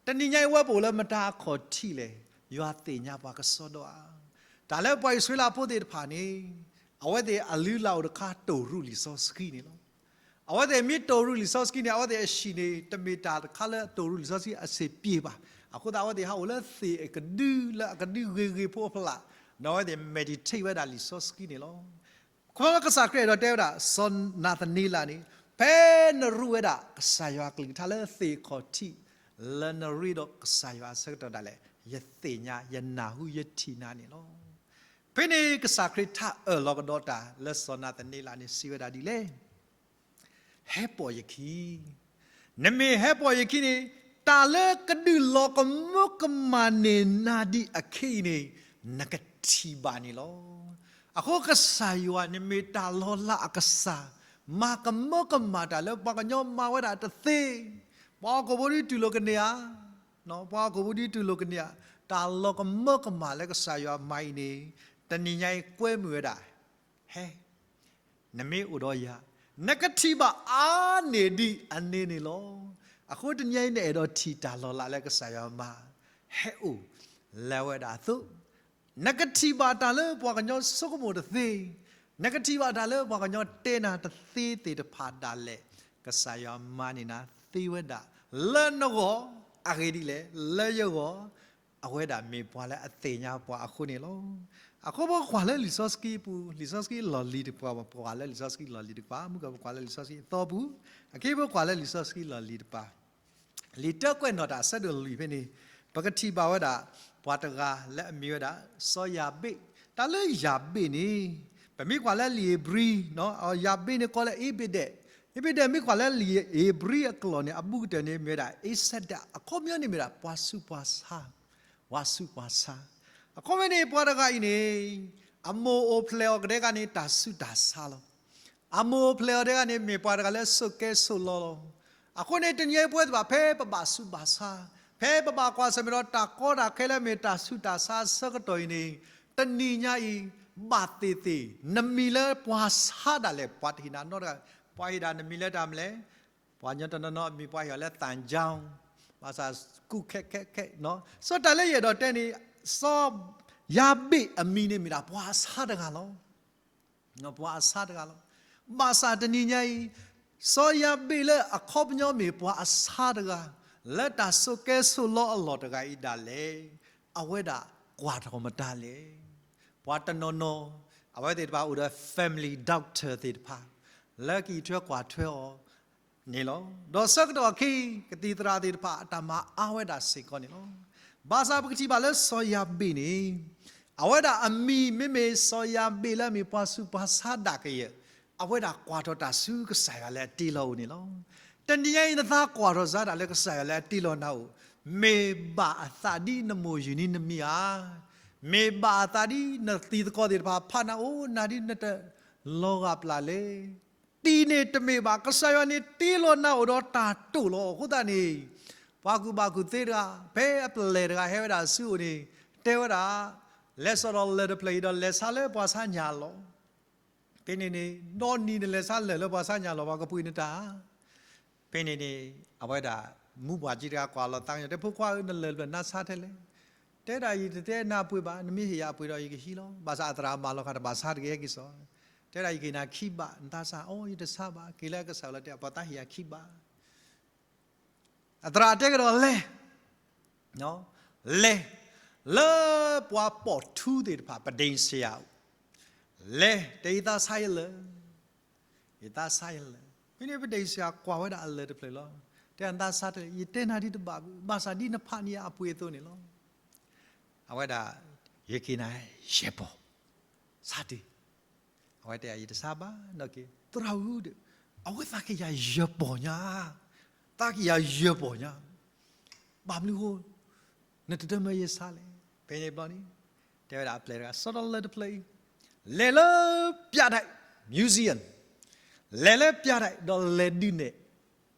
တနံၤညါအံၤအဝဲပအိၣ်လၢမတၤအခီၣ်ထံးလဲၣ်. ယွၤသ့ၣ်ညါပှၤကစီဒီဧါ. တၢ်လၢပှၤအံၣ်စရ့လးဖိသ့ၣ်တဖၣ်န့ၣ်, အဝဲသ့ၣ်အလုၢ်အလၢ်အိၣ်တခါတိၢ်ရူၢ်လံာ်စီဆှံန့ၣ်လီၤ. အဝဲသ့ၣ်မ့ၢ်တိၢ်ရူၢ်လံာ်စီဆှံန့ၣ် အဝဲသ့ၣ်အဟံၣ်န့ၣ် တမ့ၢ်တၢ်တခါလၢတိၢ်ရူၢ်လံာ်စီဆှံအဆံးပျ့ၤဘၣ်. အဃိသတးအဝဲသ့ၣ်ဟးအိၣ်လၢသ့ၣ်အကဒုလၢအကဒုဂ့ၤဂ့ၤဖိအဖီလာ်, ဒီးအဝဲသ့ၣ် meditate ဝဲဒၣ်လံာ်စီဆှံန့ၣ်လီၤ. ခီကစၢ်ခရံာ်အဲၣ်ဒိးတဲဝဲဒၣ် စီၤနၤသန့လးန့ၣ်, ဖဲနရူးဝဲဒၣ်ကစၢ်ယွၤအကလုၢ်ကထါလၢသ့ၣ်အခီၣ်ထံး, လၢနရ့ဒီးကစၢ်ယွၤအဆၢကတီၢ်ဒၣ်လဲာ်, ယသ့ၣ်ညါ ယနၢ်ဟူ ယထံၣ်နၤန့ၣ်လီၤ. ဖဲန့ၣ်ကစၢ်ခရံာ်ထးအၢၣ်လီၤကဒီးတၢ်လၢစီၤနၤသန့လးန့ၣ် စံးဝဲဒၣ်ဒ်လဲၣ်. ဟဲပိာ်ယခံ, နမ့ၢ်ဟဲပိာ်ယခံန့ၣ်, တၢ်လၢကဒုးလီၤကမၢကမၣ်န့ၢ်နၤဒံးအခံအံၤန့ၣ်, နကထံၣ်ဘၣ်န့ၣ်လီၤ. အဃိကစၢ်ယွၤန့ၣ်မ့ၢ်တၢ်လီၤလးအကစၢ်, မၤကမၢကမၣ်တၢ်လၢပှၤကညီမၤဝဲဒၣ်တသ့, ပှၤဟီၣ်ခိၣ်ဖိဒ်တူၢ်လိာ်ကန့ၢ်ဧါ, ပှၤဟီၣ်ခိၣ်ဖိဒ်တူၢ်လိာ်ကန့ၢ်ဧါ, တၢ်လီၤကမၢကမၣ်လၢကစၢ်ယွၤမၤအံၤန့ၣ်, တနံၤညါအံၤကွဲမုာ်ဝဲဒၣ်, ဟဲ နမ့ၢ်အိၣ်ဒီးယၤ, နကထံၣ်ဘၣ်အါန့ၢ်ဒံးအန့ၣ်န့ၣ်လီၤ. အဃိတနံၤညါအံၤနအဲၣ်ဒိးထံၣ်တၢ်လီၤလးလၢကစၢ်ယွၤမၤ, ဟဲအိၣ်လၢဝဲဒၣ်အသိး, နကထံၣ်ဘၣ်တၢ်လၢပှၤကညီဆိကမိၣ်တသ့, နကထံၣ်ဘၣ်တၢ်လၢပှၤကညီတဲနၤတသ့သ့ၣ်တဖၣ်ဒၣ်လဲာ်, ကစၢ်ယွၤမၤန့ၢ်နၤသ့ဝဲဒၣ်, လၢနဂီၢ်, အဂ့ၢ်ဒ်လဲၣ်, လၢယဂီၢ်, အဝဲဒၣ်မ့ၢ်ပှၤလၢအသ့ၣ်ညါပှၤအဃိန့ၣ်လီၤ. အဃိပကွၢ်လၢလံာ်စီဆှံပူၤ, လံာ်စီဆှံလီၢ်လံၤတပၤ, ပကွၢ်လၢလံာ်စီဆှံလီၢ်လံၤတကပၤ, မုၢ်ကပကွၢ်လၢလံာ်စီဆှံအသီပူၤ, အခဲပကွၢ်လၢလံာ်စီဆှံလီၢ်လံၤတပၤ, လံာ်တၢကွဲးနီၣ်တၢ်အဆၢဒိၣ်လွံၢ်ဖဲန့ၣ်, ပကထံၣ်ဘၣ်ဝဲဒၣ်, ပှၤတဂၤလၢအမ့ၢ်ဝဲဒၣ်, စီၤယၤဘ့း, တၢ်လၢယၤဘ့းန့ၣ်, ပမ့ၢ်ကွၢ်လၢလံာ်ဧ့ၤဘြံၤ, ယၤဘ့းန့ၣ်ကိးလၢအ့ဘ့းဒဲး, အ့ဘ့းဒဲး မ့ၢ်ကွၢ်လၢလံာ်ဧ့ၤဘြံၤအကျိာ်န့ၣ် အဘူးကတၢၢ်န့ၣ်မ့ၢ်ဝဲဒၣ် အ့းစဲးဒး, အခီပညီန့ၣ်မ့ၢ်ဒၣ်ပှၤဆူးပှၤဆါ, ပှၤဆူးပှၤဆါ, အခီပညီန့ၣ် ပှၤတဂၤအံၤန့ၣ်, အမိၢ်အိၣ်ဖျဲၣ်အီၤကဒဲကန့ၣ် တၢ်ဆူးတၢ်ဆါလီၤ. အမိၢ်အိၣ်ဖျဲၣ်အီၤဒဲကန့ၣ် မ့ၢ်ပှၤတဂၤလၢစိာ်ကဲစိာ်လီၤလီၤ. အဃိန့ၣ် တနံၤအံၤပဝဲသ့ၣ်တဖၣ် ဖဲပဘၣ်ဆူးဘၣ်ဆါ, ဖဲပဘၣ်ကွၢ်ဆၢၣ်မဲာ်ဒီးတၢ်ကီတၢ်ခဲလၢမ့ၢ်တၢ်ဆူးတၢ်ဆါအဆၢကတီၢ်အံၤန့ၣ်, တနံၤညါအံၤ, ဘၣ်သ့ၣ်သ့ၣ်, နမံၤလၢပှၤဆါဒၣ်လဲာ် ပှၤတဟ့ၣ်နၤနီတဂၤ, ပှၤဟ့ၣ်ဒၣ်နမံၤလၢတၢ်မနုၤလဲၣ်, ပှၤကညီတနီၤနီၤအမံၤပှၤဟ့ၣ်အီၤလၢသၣ်ကၠီ, ဘၣ်ဆၣ်ကူၣ်ခဲခဲခဲ, စီၤတၢ်လၢယအဲၣ်ဒိးတဲန့ၣ်, စီၤယၤဘ့းအမံၤန့ၣ်မ့ၢ်ဒၣ်ပှၤဆါတဂၤလီၤ. ပှၤအဆါတဂၤလီၤ. ဘၣ်ဆၣ်တနံၤညါအံၤ, စီၤယၤဘ့းလၢအခီပညီမ့ၢ်ပှၤအဆါတဂၤ, လၢတၢ်စိာ်ကဲစိာ်လီအလီၢ်တဂၤအံၤဒၣ်လဲာ်, အဝဲဒၣ်ကွၢ်ထီၣ်မတၤလဲၣ်. ပှၤတနီၤနီၤ, အဝဲသ့ၣ်တဖၣ်အိၣ်ဒီး family doctor သ့ၣ်တဖၣ်, လၢကအံးထွဲကွၢ်ထွဲအီၤ, န့ၣ်လီၤ. ဒီးဆၢကတီၢ်အခံ ကသံၣ်သရၣ်သ့ၣ်တဖၣ်အတၢ်မၤအါဝဲဒၣ်စ့ၢ်ကီးန့ၣ်လီၤ. ဘၣ်ဆၣ်ပကထံၣ်ဘၣ်လၢစီၤယၤဘ့းန့ၣ် အဝဲဒၣ်အမံၤမ့မ့ၢ်စီၤယၤဘ့းလၢအမ့ၢ်ပှၤဆူးပှၤဆါဒၣ်ကယၢၢ်, အဝဲဒၣ်ကွၢ်ထီၣ်တၢ်ဆူကစၢ်ယွၤလၢအတ့လီၤအိၣ်န့ၣ်လီၤ. တနံၤညါအံၤ နသးကွၢ်ထီၣ်စးဒၣ်လၢကစၢ်ယွၤလၢအတ့လီၤနၤအိၣ်, မ့ၢ်ဘၣ်အသးဒ်နမိၢ်ယုၢ်န့ၢ်နမံၤဧါ, မ့ၢ်ဘၣ်အသးဒ်နတံၤသကိးသ့ၣ်တဖၣ်ဖးနၤအိၣ်နၤဒ်နတလီၤဂာ်ပျၢ်လဲၣ်. တံၤန့ၣ်တမ့ၢ်ဘၣ်, ကစၢ်ယွၤန့ၣ်တ့လီၤနၤအိၣ်ဒီးတၢ်တိာ်လီၤ. အဃိသတးန့ၣ် ပှၤကူၣ်ဘၣ်ကူၣ်သ့တဂၤ ဖဲအပျဲၢ်တဂၤဟဲဝဲဒၣ်ဆူအအိၣ်န့ၣ် တဲဝဲဒၣ်, လဲၤစိာ်ဒီးလၢၢ်တဖျၢၣ်အံၤဒီး လဲၤဆါလၢပှၤဆါညၣ်လီၤ. ဖဲန့ၣ်န့ၣ် ဒီနံၤနလဲၤဆါလၢၢ်လၢပှၤဆါညၣ်လီၤ ပှၤကပှ့ၤနတၢ်ဧါ. ဖဲန့ၣ်န့ၣ် အဝဲဒၣ် မူပှၢ်ကံတဂၤကွၢ်လီၤသးကညီၤ တဲဖိခွါဧၢ နလၢၢ်တဖျၢၣ်နါဆါထဲလဲၣ်. တဲဒၣ် ယတတဲနၤအပှ့ၤဘၣ်, နမ့ၢ်ဟ့ၣ်ယၤအပှ့ၤဒီးယကဟံးလီၤ. ဘၣ်ဆၣ်အသရၣ်မၤလီၤဃာ်တဘၣ်ဆါတဂ့ၤဟဲက့ၤစီၤ. တဲဒၣ် ယကဟ့ၣ်နၤခံဘး, နသးဆါ, အိ ယတဆါဘၣ်, က့ၤလၢကစၢ်လီၤတဲ ပှၤသးဟ့ၣ်ယၤခံဘး. အသရၣ်တဲကဒီးလဲၤ, လဲၤ, လၢပှၤပိာ်ထူသ့ၣ်တဖၣ် ပဒ့ဆရာအိၣ်, လဲၤ, တဲယသးဆါယလၢၢ်, ယသးဆါယလၢၢ်. ဖဲန့ၣ်ပဒ့ဆရာကွၢ်ဝဲဒၣ်အလၢၢ်တဖျၢၣ်လီၤ. တဲနသးဆါထဲလဲၣ်, ယတဲနၤဒ်တဘၣ်ဘၣ်, ဘၣ်ဆၣ်ဒ်နဖးန့ၢ်အပှ့ၤအသိးန့ၣ်လီၤ. အဝဲဒၣ်, ယက့ၤနၤယဲၢ်ပီၢ်, ဆါတ့ၢ်. အဝဲတဲယတဆါဘၣ်နီၢ်က့ၤ, သရၣ်ဧၢဒီး, အဝဲသးက့ၤယၤယဲၢ်ပီၢ်ညါ, သးက့ၤယၤယဲၢ်ပီၢ်ညါ, ဘၣ်မနုၤဃိ နတတမၢယဆါလဲၣ်. ဖဲန့ၣ်ဘျီန့ၣ် တဲဝဲဒၣ်အပျဲၢ်တဂၤ စီၤဒီးလၢၢ်တဖျၢၣ်အံၤ, လဲၤလၢပျးဒဲး, museum, လဲၤလၢပျးဒဲးဒီးလဲၤဒုးနဲၣ်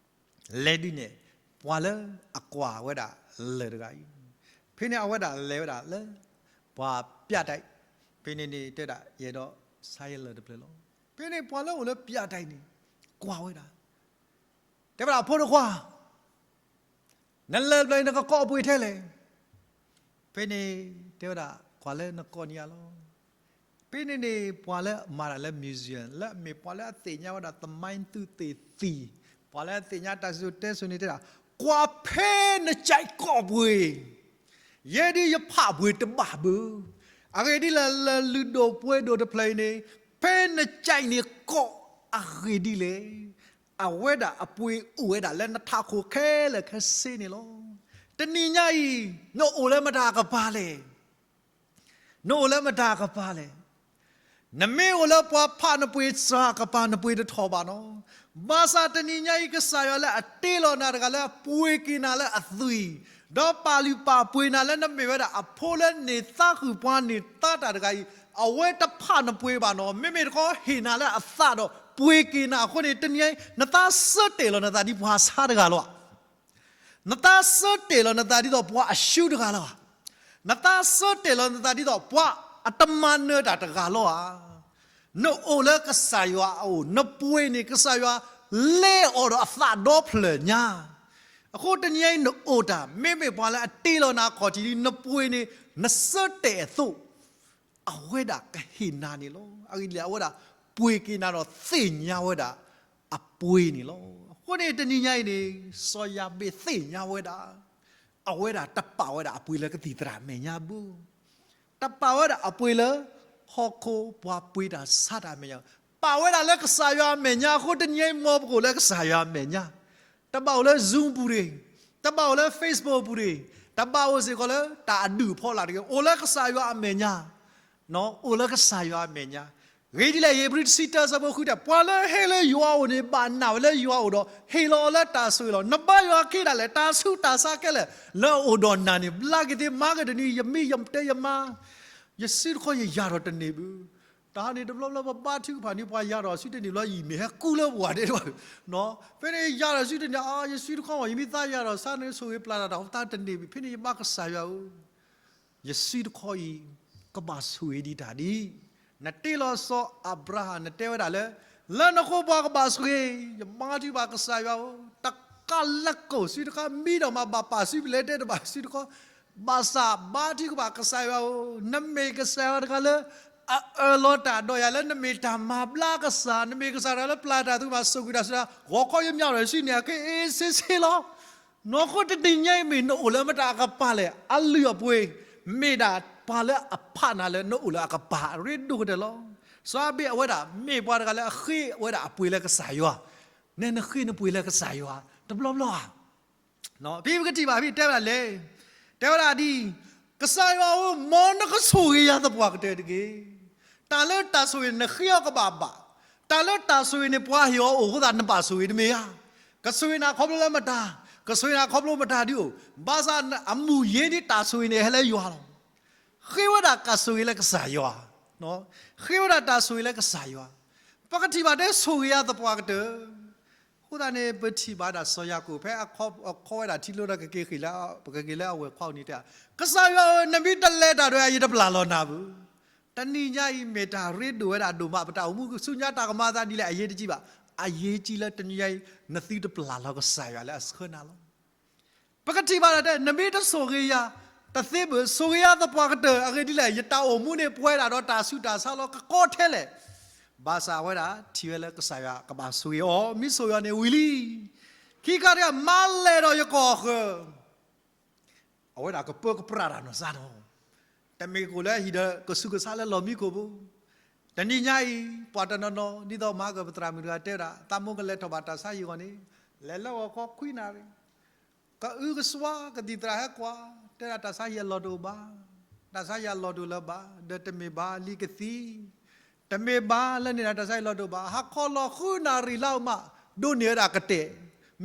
လဲၤဒုးနဲၣ် ပှၤလၢအကွၢ်ဝဲဒၣ်လၢၢ်တဂၤအံၤ. ဖဲန့ၣ်အဝဲဒၣ်လဲၤဝဲဒၣ်လၢ ပှၤပျးဒဲး, ဖဲန့ၣ်န့ၣ်တဲဒၣ် ယအဲၣ်ဒိးဆါယလၢၢ်တဖျၢၣ်လီၤ. ဖဲန့ၣ်ပှၤလၢအိၣ်လၢပျးဒဲးန့ၣ် ကွၢ်ဝဲဒၣ်, တဲဝဲဒၣ် ဖိတခွါ နလၢၢ်တဖျၢၣ်အံၤ နကကိးအပှ့ၤထဲလဲၣ်. ဖဲန့ၣ်တဲဝဲဒၣ် ကွၢ်လၢနကိးန့ၢ်ယၤလီၤ. ဖဲန့ၣ်န့ၣ် ပှၤလၢအမၤတၢ်လၢ museum လၢအမ့ၢ်ပှၤလၢအသ့ၣ်ညါဝဲဒၣ် သမိုင်းသုးသ့ၣ်သံ, ပှၤလၢအသ့ၣ်ညါတၢ်စံၣ်စိၤတဲစိၤန့ၣ်တဲဒၣ်, ကွၢ်ဖဲနကဲးကိးပှ့ၤ, ယဲဒ်ယဖးပှ့ၤတဘၣ်ဘၣ်. အဂ့ၢ်ဒ်လဲၣ် လၢလုၢ်ဒိၣ်ပှ့ၤဒိၣ်တဖျၢၣ်အံၤန့ၣ် ဖဲနကဲးန့ၣ်ကိးအဂ့ၢ်ဒ်လဲၣ်. အဝဲဒၣ်အပှ့ၤအိၣ်ဝဲဒၣ်လၢနထးခိၣ်ခဲလၢာ်ခဲဆ့န့ၣ်လီၤ. တနံၤညါအံၤ နအိၣ်လၢမတၤအကပၤလဲၣ်. နအိၣ်လၢမတၤအကပၤလဲၣ်. နမ့ၢ်အိၣ်လၢပှၤဖးနပှ့ၤစှၤအကပၤ နပှ့ၤတထီၣ်ဘၣ်နီၤ. ဘၣ်ဆၣ်တနံၤညါအံၤ ကစၢ်ယွၤလၢအတ့လီၤနၤတဂၤလၢအပှ့ၤက့ၤနၤလၢအသွံၣ်, ဒီးပာ်လုၢ်ပာ်ပှ့ၤနၤလၢနမ့ၢ်ဝဲဒၣ်အဖိလၢန့ၢ်သါဃုာ်ပှၤန့ၢ်သါတၢ်တဂၤအံၤ, အဝဲတဖးနပှ့ၤဘၣ်နီၤ. မ့မ့ၢ်တခီဟ့ၣ်နၤလၢအသးဒီးပှ့ၤက့ၤနၤအဃိန့ၣ် တနံၤညါအံၤ နသးဆၢတဲာ်လီၤနသးဒ်ပှၤဆါတဂၤလီၤ. နသးဆၢတဲာ်လီၤနသးဒ်သိးပှၤအရှုံးတဂၤလီၤ. နသးဆၢတဲာ်လီၤနသးဒ်သိးပှၤအတမၤနၢၤတၢ်တဂၤလီၤဧါ. နအိၣ်လၢကစၢ်ယွၤအအိၣ်, နပှ့ၤန့ၣ် ကစၢ်ယွၤလဲအီၤဒီးအသးဒီဖျၢၣ်ညါ. အဃိတနံၤညါအံၤနအိၣ်တၢ် မ့မ့ၢ်ပှၤလၢအတ့လီၤနၤအခီၣ်ထံးလံ နပှ့ၤန့ၣ် နဆၢတဲာ်အသိး အဝဲဒၣ်ကဟ့ၣ်နၤန့ၣ်လီၤ. အဂ့ၢ်ဒ်လဲၣ် အဝဲဒၣ်ပှ့ၤက့ၤနၤဒီးသ့ၣ်ညါဝဲဒၣ်အပှ့ၤန့ၣ်လီၤ. အဃိန့ၣ်တနံၤညါအံၤန့ၣ် စီၤယၤဘ့းသ့ၣ်ညါဝဲဒၣ် အဝဲဒၣ်တပာ်ဝဲဒၣ်အပှ့ၤလၢကသံၣ်သရၣ်မဲာ်ညါဘၣ်. တပာ်ဝဲဒၣ်အပှ့ၤလၢ ဟီၣ်ခိၣ်ပှၤပှ့ၤတၢ်ဆါတၢ်မဲာ်ညါ, ပာ်ဝဲဒၣ်လၢကစၢ်ယွၤအမဲာ်ညါအဃိ တနံၤအံၤမ်ပကအိၣ်လၢကစၢ်ယွၤအမဲာ်ညါ, တဘၣ်အိၣ်လၢ Zoom ပူၤတဂ့ၤ, တဘၣ်အိၣ်လၢ Facebook ပူၤတဂ့ၤ, တဘၣ်အိၣ်စ့ၢ်ကီးလၢတၢ်အဒူၣ်အဖီလာ်တဂ့ၤ, အိၣ်လၢကစၢ်ယွၤအမဲာ်ညါ အိၣ်လၢကစၢ်ယွၤအမဲာ်ညါ. ဂ့ၢ်ဒ်လဲၣ် ဧ့ၤဘြံၤတဆံတၢ ဆၢဖိဃုတဲ ပှၤလၢဟဲလၢယွၤအအိၣ်န့ၣ် ဘၣ်နာ်ဝဲလၢယွၤအအိၣ်ဒီး ဟ့ၣ်လီၤအီၤလၢတၢ်ဆိၣ်ဂ့ၤလီၤ. နဘါယွၤခံဒၣ်လဲာ် တၢ်ဆူးတၢ်ဆါခဲလၢာ်လၢအအိၣ်ဒီးနၤန့ၣ် ဘျါက့ၤသ့ မၤက့ၤတနံၤ ယမံယတဲယမါ ယစုတခီယယၤထီၣ်တန့ၢ်ဘၣ်. တၢ်န့ၣ်တဘျီဘျီပဘါထုကဖၣ်န့ၣ် ပှၤယၤထီၣ်စုတန့ၢ်ဘျီ ယမ့ၢ်ဟဲကူလၢပှၤဒဲးဘၣ်. ဖဲန့ၣ်ယၤထီၣ်စုတန့ၢ် အါ ယစုတခီမ့ၢ် ယမ့ၢ်သးယၤထီၣ်ဆါန့ၣ် ဆိၣ်ဂ့ၤပျၢ်တၢ်တၢ်အိၣ်သးတန့ၢ်ဘၣ်. ဖဲန့ၣ်ယဘါကစၢ်ယွၤဧၢ ယစုတခီအံၤ ကဘၣ်ဆိၣ်ဂ့ၤဒံးတၢ်ဒ် နတ့လီၤစီၤအၤဘြၤဟၣ် နတဲဝဲဒၣ်လၢ လၢနဃိပှၤကဘၣ်ဆိၣ်ဂ့ၤ, ယဘါထုကဖၣ်ကစၢ်ယွၤဧၢ, တကးလၢကိၣ်စုတခီ မံဒီးမၤဘၣ်ပာ်စုပလဲတဲတဘၣ်စုတခီ, ဘၣ်ဆၣ်ဘါထုကဖၣ်ကစၢ်ယွၤဧၢ, နမ့ၢ်ကစၢ်ယွၤတဂၤလၢ အအၢၣ်လီၤတၢ်ဒီးယၤလၢနမ့ၢ်တၢ်မၤဘျါကစၢ်, နမ့ၢ်ကစၢ်တဂၤလၢပျၢ်တၢ်သူၣ်မၤ ဆိၣ်ဂ့ၤတၢ်စူၤတၢ်, ဂီၤခီယမၠးထီၣ်စုန့ၣ် အက့ၢ်အ့ၣ်ဆ့ဆ့လီၤ. နီၢ်ခိတနံၤညါအံၤမ့ၢ်နအိၣ်လၢမတၤအကပၤလဲၣ်, အလုၢ်အပှ့ၤ မ့ၢ်ဒၣ်ပှၤလၢအဖးနၤလၢနအိၣ်လၢအကပၤ အရ့ဒိၣ်ကတၢၢ်လီၤ. စီၤအၤဘ့းအဝဲဒၣ် မ့ၢ်ပှၤတဂၤလၢအဃ့ဝဲဒၣ်အပှ့ၤလၢကစၢ်ယွၤ နနဃ့နပှ့ၤလၢကစၢ်ယွၤတဘျီဘျီဧါ. ဖဲပကထံၣ်ဘၣ်ဖဲတဲဝဲဒၣ်လဲၣ်, တဲဝဲဒၣ်ဒ် ကစၢ်ယွၤဧၢ, မ်နကဆိၣ်ဂ့ၤယၤသပှၢ်ကတၢၢ်တက့ၢ်. တၢ်လၢတၢ်ဆိၣ်ဂ့ၤန့ၣ် နဃ့အီၤကဘၣ်ဘၣ်, တၢ်လၢတၢ်ဆိၣ်ဂ့ၤန့ၣ် ပှၤဟ့ၣ်အီၤအိၣ်အဃိသတး နဘၣ်ဆိၣ်ဂ့ၤတမ့ၢ်ဧါ. ကဆိၣ်ဂ့ၤနၤခီဖျိလၢမတၤ, ကဆိၣ်ဂ့ၤနၤခီဖျိမတၤဒုအိၣ်, ဘၣ်ဆၣ်အမူးယ့ဒ်တၢ်ဆိၣ်ဂ့ၤန့ၣ် ဟဲလၢယွၤလီၤ. ဃ့ဝဲဒၣ်တၢ်ဆိၣ်ဂ့ၤလၢကစၢ်ယွၤ, ဃ့ဝဲဒၣ်တၢ်ဆိၣ်ဂ့ၤလၢကစၢ်ယွၤ. ပကထံၣ်ဘၣ်တဲဆိၣ်ဂ့ၤယၤသပှၢ်ကတၢၢ်. အဃိသတးန့ၣ် ပထံၣ်ဘၣ်ဒၣ်စီၤယၤကိာ် ဖဲအခီဝဲဒၣ်ထံကျိဒီးကက့ၤဃ့ၢ်လၢ, ပကက့ၤလၢအဝဲၢ်ခွါအိၣ်န့ၣ်တဲ, ကစၢ်ယွၤဧၢ, နမ့ၢ်တလဲၤတၢ်ဒီးယၤ ယတပျၢ်လီၤနၤဘၣ်. တနံၤညါအံၤ မ့ၢ်တၢ်ရ့ဒိၣ်ဝဲဒၣ်ဒိၣ်မး ပတၢ်အိၣ်မူဆူညါတၢ်ကမၤသးဒ်လဲၣ် အရေးတကြီးဘၣ်. အရေးကြီးလၢတနံၤညါအံၤ နသုတပျၢ်လီၤကစၢ်ယွၤလၢအဆှၢနၤလီၤ. ပကထံၣ်ဘၣ်ဒၣ်တဲ နမ့ၢ်တဆိၣ်ဂ့ၤယၤတသ့ဘၣ်, ဆိၣ်ဂ့ၤယၤသပှၢ်ကတၢၢ်. အဂ့ၢ်ဒ်လဲၣ်, ယတၢ်အိၣ်မူန့ၣ် ပှဲၤဒၣ်ဒီးတၢ်ဆူးတၢ်ဆါလီၤ ကကီထဲလဲၣ်. ဘၣ်ဆၣ်အဝဲဒၣ်ထံၣ်ဝဲလၢကစၢ်ယွၤကဘၣ်ဆိၣ်ဂ့ၤအီၤ, မ့ၢ်ဆိၣ်ဂ့ၤအီၤန့ၣ်ဝံၤလံ. ခံခါတခါ မၤလဲၢ်ဒီးယကီၢ်အဃၢၤ အဝဲဒၣ်ကပၢကပြးတၢ်နီၢ်စၢ်နီၤ, တမ့ၢ်ကအိၣ်လၢဟံၣ်ဒီးကဆူးကဆါလၢလီၢ်မံခိၣ်ဘၣ်. တနံၤညါအံၤ ပှၤတနီၤနီၤ ဒ်သိးမၤကပသရၣ်မုၣ်တဂၤတဲဝဲဒၣ် သးမိၢ်ကလဲၤထီၣ်ဘၣ်တၢ်ဆါဟံၣ်အဂီၢ်န့ၣ်, လဲၤလၢဂီၤခီခွံနၣ်ရံၣ်, ကအုကစွါ ကသံၣ်သရၣ်ဟဲကွၢ်, တဲဒၣ်တၢ်ဆါဟံၣ်အလီၢ်တအိၣ်ဘၣ်, တၢ်ဆါဟံၣ်အလီၢ်တအိၣ်လၢၤဘၣ်, ဒီးတမ့ၢ်ဘၣ်လံကသံ တမ့ၢ်ဘၣ်လၢန့ၣ်ဒီးတၢ်ဆါဟံၣ်လီၢ်တအိၣ်ဘၣ်, ဟါခီလီၤဃုနၣ်ရံၣ်လၢအမး ဒိးန့ၢ်ဝဲဒၣ်ကတဲာ်,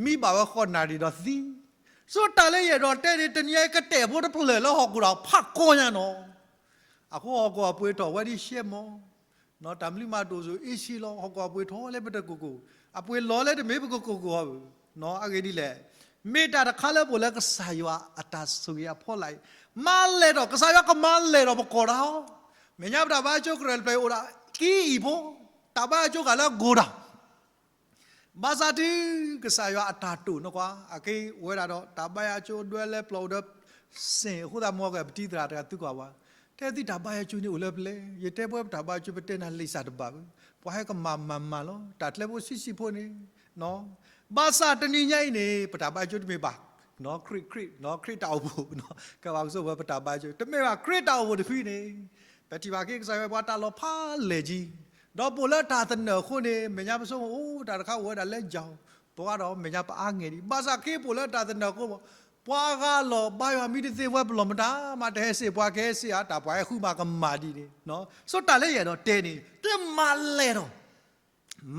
မံဘၣ်ဝဲဃိးနၣ်ရံၣ်ဒီးသံ. ဆိတၢ်လၢယအဲၣ်ဒိးတဲန့ၣ် တနံၤညါအံၤကတဲာ်ဖိတဖျၢၣ်လၢဟီၣ်ခိၣ်ဒီးဖးကီညါနီၤ. အဃိဟီၣ်ခိၣ်အပှ့ၤထီၣ်ဝဲဒ်ရှဲမီၤ တၢ်မနုၤမးတအိၣ်ဆိးအ့ၡံလီၤ, ဟီၣ်ခိၣ်အပှ့ၤထီၣ်လၢပတကိၢ်ကိၢ်, အပှ့ၤလီၤလၢတမ့ၢ်ပကကိၢ်ကိၢ်အီၤဘၣ်. အဂ့ၢ်ဒ်လဲၣ်, မ့ၢ်တၢ်တခါလၢပအိၣ်လၢကစၢ်ယွၤအတၢ်ဆိၣ်ဂ့ၤအဖီလာ်အံၤ, မၤလဲၢ်ဒီး ကစၢ်ယွၤကမၤလဲၢ်ဒီးပကီၢ်တၢ်အီၤ. မဲာ်ညါပတၢ်ဘါအကၠိကရၢၢ်တဖျၢၣ်အံၤအိၣ်ဒၣ်ကံအံၤဖိ, တၢ်ဘါအကၠိဂၤလၢအဂီၢ်တၢ် ဘၣ်ဆၣ်တုၤကစၢ်ယွၤအတၢ်တိာ်န့ၣ်ကွၢ်, အက့ၤအိၣ်ဝဲဒၣ်ဒီး တၢ်ဘါယွၤကၠိဒွဲလဲပျီအိၣ်ဒီး စ့ၢ်အဃိသတး မ့ၢ်ကပတံၤသရၣ်တဂၤသုကွၢ်ဝဲ, တဲသုတၢ်ဘါယွၤကၠိန့ၣ်အိၣ်လၢပလဲၣ်, ယတဲပဝဲပတၢ်ဘါယွၤကၠိ ပတဲနၤလံာ်စၢ်တဘၣ်ဘၣ်, ပှၤဟဲကမၤမၤမၤလီၤ, တၢ်ကျဲဖိဆံးဆံးဖိန့ၣ် ဘၣ်ဆၣ်တနံၤညါအံၤန့ၣ် ပတၢ်ဘါယွၤကၠိတမ့ၢ်ဘၣ် ခရံာ်, ခရံာ်, ခရံာ်တၢ်အိၣ်ဖှိၣ်, ကဘၣ်ကစိဝဲပတၢ်ဘါယွၤကၠိ တမ့ၢ်ဘၣ် ခရံာ်တၢ်အိၣ်ဖှိၣ်တဖုန့ၣ်, ပထံၣ်ဘၣ်က့ၤကစၢ်ယွၤပှၤတၢ်လီၤဖးလဲၢ်ကံ ဒီးပအိၣ်လၢတၢ်သနၢၣ်အဃိန့ၣ် မဲာ်ညါပဆိကမိၣ် အိၣ် တၢ်တခါအိၣ်ဝဲဒၣ်လၢယၤ, ပှၤဒီးမဲာ်ညါပအါငဲၢ်ဒံး, ဘၣ်ဆၣ်က့ၤပအိၣ်လၢတၢ်သနၢၣ်အဃိ ပှၤအဂၤလီၤဘါယွၤမံတသ့ဝဲပလီၢ်မတၤမး တဟဲစ့ၢ် ပှၤကဟဲစ့ၢ်ဧါ, တၢ်ပှၤဟဲဃုမၤကမၣ်ဒ်န့ၣ်, ဆိတၢ်လၢယအဲၣ်ဒိးတဲန့ၣ် တမၤလဲၢ်ဒီး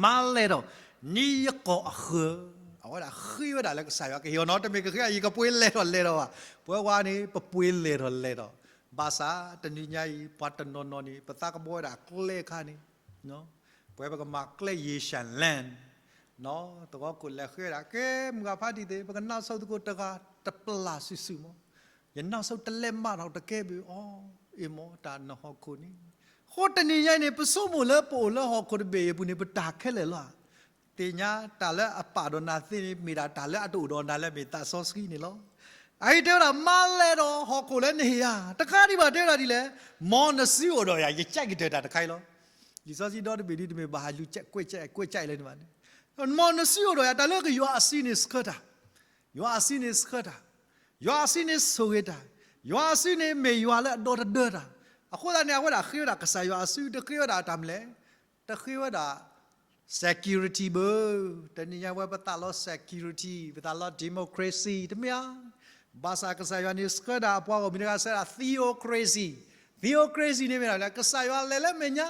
မၤလဲၢ်ဒီး နံၤယကီၢ်အဃၢၤ, အဝဲဒၣ်ဃ့ဝဲဒၣ်လၢကစၢ်ယွၤကဟ့ၣ်အီၤနီၤ, တမ့ၢ်ကဃ့အယကပှ့ၤလဲၢ်ထီၣ်လဲၢ်ထီၣ်ဘၣ်, ပဝဲဝဲန့ၣ် ပပှ့ၤလဲၢ်ထီၣ်လဲၢ်ထီၣ်, ဘၣ်ဆၣ်တနံၤညါအံၤ ပှၤတနီၤနီၤန့ၣ် ပသးကဘီဝဲဒၣ်ကျဲခါန့ၣ်, ပဝဲပကမၤကျဲ Yeshurun Land နီၤ, သဝီခိၣ်လဲၤဃ့ဝဲဒၣ် ကဲမုၢ်ဂၤဖးဒံၣ်သ့ၣ် ပကနၢ်ဆိသုးခိၣ်တဂၤတပျၢ်စုာ်စုာ်မး, ယနၢ်ဆိတလဲးမးထီၣ်တကဲဘၣ်အီၤ, အ့ၣ်မး တၢ်နဟီၣ်ခိၣ်န့ၣ်, အဃိတနံၤညါအံၤန့ၣ် ပဆိကမိၣ်လၢပအိၣ်လၢဟီၣ်ခိၣ်တဘ့ၣ်အံၤအပူၤန့ၣ် ပတၢ်ခဲလၢာ်လီၤ. သ့ၣ်ညါတၢ်လၢအပာ်ဒိၣ်နၤသ့န့ၣ် မ့ၢ်ဒၣ်တၢ်လၢအတအိၣ်ဒီးနၤလၢမ့ၢ်သးစီဆှံန့ၣ်လီၤ. အအံၤတဲဝဲဒၣ် မၤလဲၢ်ဒီးဟီၣ်ခိၣ်လၢနဟ့ၣ်ယၤ, တခါဒံးဘၣ်တဲဝဲဒၣ်ဒ်လဲၣ်, မ်နစုအိၣ်ဒီးယၤ ယကဲကတၢၢ်တၢ်တခါအံၤလီၤ. လံာ်စီဆှံဒီတဘ့ၣ်ဒ်တမ့ၢ်ဘၣ်ဟးလူၤကွဲးကွဲးလၢန့ၣ်ဘၣ်န့ၣ်, မ်နစုအိၣ်ဒီးယၤ တၢ်လၢကယွၤအစုန့ၣ်ဆှၢတၢ် ယွၤအစုန့ၣ်ဆှၢတၢ်, ယွၤအစုန့ၣ်ဆိၣ်ဂ့ၤတၢ်, ယွၤအစုန့ၣ်မ့ၢ်ယွၤလၢအဒီတဒၢတၢ်, အဃိသတးန့ၣ် အဝဲဒၣ်ဃ့ဝဲဒၣ်ကစၢ်ယွၤအစု တဃ့ဝဲဒၣ်တၢ်မနုၤလဲၣ်, တဃ့ဝဲဒၣ် security ဘၣ်, တနံၤညါဝဲပသးလီ security, ပသးလီ democracy တမ့ၢ်ဧါ, ဘၣ်ဆၣ်ကစၢ်ယွၤန့ၣ်ဆှၢဒၣ်အပှၤဂီၢ်မုၢ်တဂၤဆှၢဒၣ် theocracy, theocracy န့ၣ်မ့ၢ်ဒၣ်လဲၣ်, ကစၢ်ယွၤလဲၤလၢမဲာ်ညါ,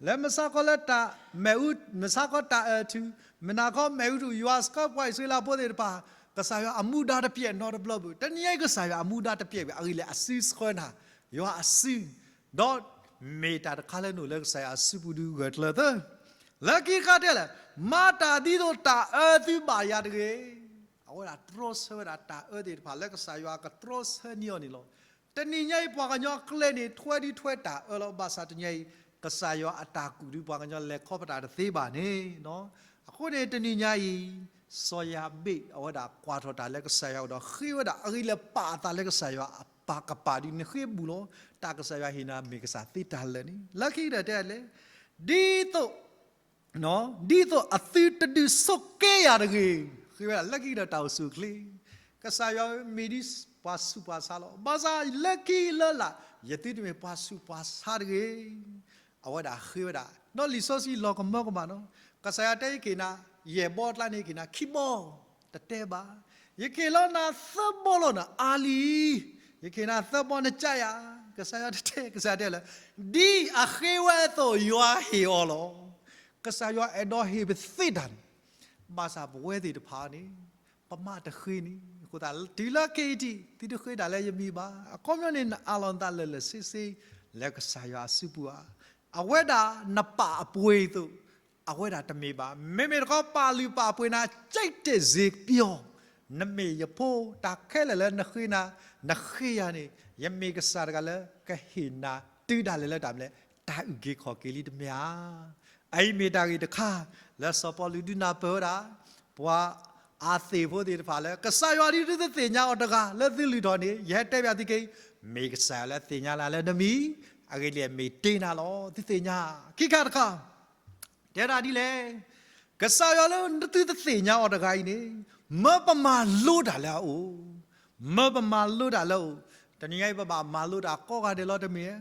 လၢမဆါခီလၢတၢ်မဲာ်အူ, မဆါခီတၢ်အၢၣ်ထူၣ်, မုၢ်နၤခီမဲာ်အူထူၣ်, ယွၤဆှၢပှၤအံၣ်စရ့လးဖိသ့ၣ်တဖၣ်, ကစၢ်ယွၤအမူဒါတပျဲၢ်နီတဘျီဘၣ်, တနံၤညါအံၤကစၢ်ယွၤအမူဒါတပျဲၢ်ဘၣ်, အဂ့ၢ်လဲၣ် အစုဆှၢနၤ, ယွၤအစု ဒီးမ့ၢ်တၢ်တခါလၢနအိၣ်လၢကစၢ်ယွၤအစုပူၤဒုးဂၢၢ်ကျၢၤသၢ, လၢခံတခါတဲလဲၣ်, မၤတၢ်ဒ်သိးတၢ်အၢသုဘၣ်ယၤတဂ့ၤ, အဝဲဒၣ်တြီဆၢဝဲဒၣ်တၢ်အၢသ့ၣ်တဖၣ်လၢကစၢ်ယွၤကတြီဆၢန့ၢ်အီၤန့ၣ်လီၤ. တနံၤညါအံၤပှၤကညီကျဲန့ၣ် ထွဲဒုးထွဲတၢ်အၢလီၤ, ဘၣ်ဆၣ်တနံၤညါအံၤ ကစၢ်ယွၤအတၢ်ကူၣ်ဒုးပှၤကညီလဲၤခီပတာ်တသ့ဘၣ်န့ၣ်, အဃိန့ၣ်တနံၤညါအံၤ စီၤယၤဘ့ၣ် အဝဲဒၣ်ကွၢ်ထီၣ်တၢ်လၢကစၢ်ယွၤအအိၣ်ဒီးဃ့ဝဲဒၣ် အဂ့ၢ်လၢပာ်အသးလၢကစၢ်ယွၤအပာ်ကပၤဒ်န့ၣ်ဃ့ဘူးလီၤ, တၢ်ကစၢ်ယွၤဟ့ၣ်နၤမ့ၢ်ကစၢ်သ့တၢ်လၢာ်န့ၣ် လၢခံကတၢၢ်တဲလဲၣ်, ဒ်သိး ဒ်သိးအသုတဒုးဆိးက့ယၤတဂ့ၤ, ဃ့ဝဲဒၣ်လၢခံကတၢၢ်တၢ်အိၣ်ဆူၣ်အိၣ်ချ့, ကစၢ်ယွၤမ့ၢ်ဒ်ပှၤဆူးပှၤဆါလီၤ, ဘၣ်ဆၣ်လၢခံလၢလာ် ယသုတမ့ၢ်ပှၤဆူးပှၤဆါတဂ့ၤ, အဝဲဒၣ်ဃ့ဝဲဒၣ်, ဒီးလံာ်စီဆှံလီၤကမၢကမၣ်နီၤ, ကစၢ်ယွၤတဲယက့ၤနၤ ယဲၢ်ဘီကျါန့ၣ် ယကဟ့ၣ်နၤခံဘီ, တတဲဘၣ်. ယကဟ့ၣ်လီၤနၤသၢဘီလီၤနၤ အါလံ. ယကဟ့ၣ်နၤသၢဘီ နကယၤ, ကစၢ်ယွၤတတဲ, ကစၢ်ယွၤတဲလၢ ဒ်အဃ့ဝဲအသိး ယွၤဟ့ၣ်အီၤလီၤ. ကစၢ်ယွၤအဲၣ်ဒိးဟ့ၣ်ပသ့တၢ်န့ၣ်, ဘၣ်ဆၣ်ပဝဲသ့ၣ်တဖၣ်န့ၣ် ပမၤတဃ့န့ၣ်, အဃိသတး တုၤလၢ ခ့ၣ်အံၤထံး သုတဃ့တၢ်လၢယမံၤဘၣ်. အခီပညီန့ၣ် နအးလီၤနသးလၢာ်လၢာ်ဆ့ဆ့ လၢကစၢ်ယွၤအစုပူၤဧါ. အဝဲဒၣ်နပာ်အပှ့ၤအသိး အဝဲဒၣ်တမ့ၢ်ဘၣ်. မ့မ့ၢ်တခီ ပာ်လုၢ်ပာ်ပှ့ၤနၤ ကြိုက်တယ်စေပျော်, နမ့ၢ်ယဖိ, တၢ်ခဲလၢာ်လၢနဃ့နၤ, နဃ့ယၤန့ၣ် ယမ့ၢ်ကစၢ်တဂၤလၢ ကဟ့ၣ်နၤတုၤဒၣ်လဲာ်လၢတၢ်မနုၤလဲၣ်, တၢ်အုၣ်က့ၤခီၣ်က့ၤလံတမ့ၢ်ဧါ. အအံၤမ့ၢ်တၢ်ဂ့ၢ်တခါ လၢစီၤပီလူးဒုးနၢ်ပၢၢ်ဝဲဒၣ် ပှၤအသ့ၣ်ဖိသ့ၣ်တဖၣ်လၢ ကစၢ်ယွၤဒ်သုသ့ၣ်ညါအီၤတဂၤလၢသုလုၢ်ထီၣ်န့ၣ် ယဟဲတဲပၠးသုက့ၤ, မ့ၢ်ကစၢ်ယွၤလၢသ့ၣ်ညါနၤလၢနမံၤ, အဂ့ၢ်ဒ်လဲၣ် မ့ၢ်တ့နၤလီၤ. သုသ့ၣ်ညါ, ခံခါတခါ တဲဒၣ်ဒ်လဲၣ်, ကစၢ်ယွၤလၢသုတသ့ၣ်ညါအီၤတဂၤအံၤန့ၣ် မၢပမၤလိတၢ်လၢအအိၣ်, မၢပမၤလိတၢ်လၢအအိၣ်. တနံၤညါအံၤ ပဘၣ်မၤလိတၢ်ကိးဂၤဒဲးလီၤတမ့ၢ်ဧါ.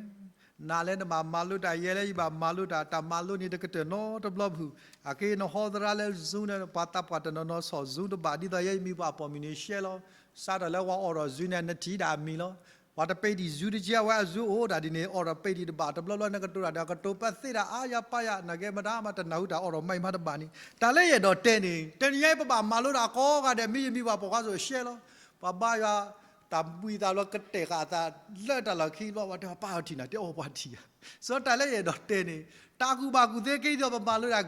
နၤလၢနဘၣ်မၤလိတၢ်, ယဲလၢယဘၣ်မၤလိတၢ်, တၢ်မၤလိန့ၣ်တကတၢၢ်နီတဘျီပူၤ. အက့နဟီသရၣ်လၢ Zoom န့ၣ် ပှၤသးပှၢ်တနီၤနီၤဆီၣ် Zoom တဘၣ်, ဒ်သိးယဲယမံၤပှၤပိာ်မုၣ်န့ၣ် share လီၤ. စးထီၣ်လၢပှၤအိးထီၣ် Zoom န့ၣ် နထံၣ်ဒၣ်အမံၤလီၤ. ပှၤတပ့ၤဒံး Zoom တက့ၢ်, အဝဲအ Zoom အိၣ်ဒၣ်ဒ်န့ၣ် အိးထီၣ်ပ့ၤဒံးတဘၣ်, တဘျီဘျီနကတိၤတၢ်ဒီး ကတိၤပသ့ဒၣ်အါယၤပါယၤ, နာ်က့မတၤမၤတနၢ်ဟူတၢ်အိးထီၣ်မံၤမးတဘၣ်န့ၣ် တၢ်လၢယအဲၣ်ဒိးတဲန့ၣ် တနံၤညါအံၤ ပဘၣ်မၤလိတၢ်ကိးဂၤဒဲး, မ့ၢ်ယမံၤပှၤပိာ်ခွါစိၤ share လီၤ. ပှၤဘါယွၤတၢ်ဘှံးသးဘျီ ကတဲာ်ဃာ်အသးလၢတၢ်လီၢ်ခံဘျီ ပှၤတဲပၢ်အီၤထံၣ်နၤ တဲအီၤပှၤထံၣ်ဧါ. စီၤတၢ်လၢယအဲၣ်ဒိးတဲန့ၣ် တၢ်ကူၣ်ဘၣ်ကူၣ်သ့က့ၤဒီး ပမၤလိတၢ်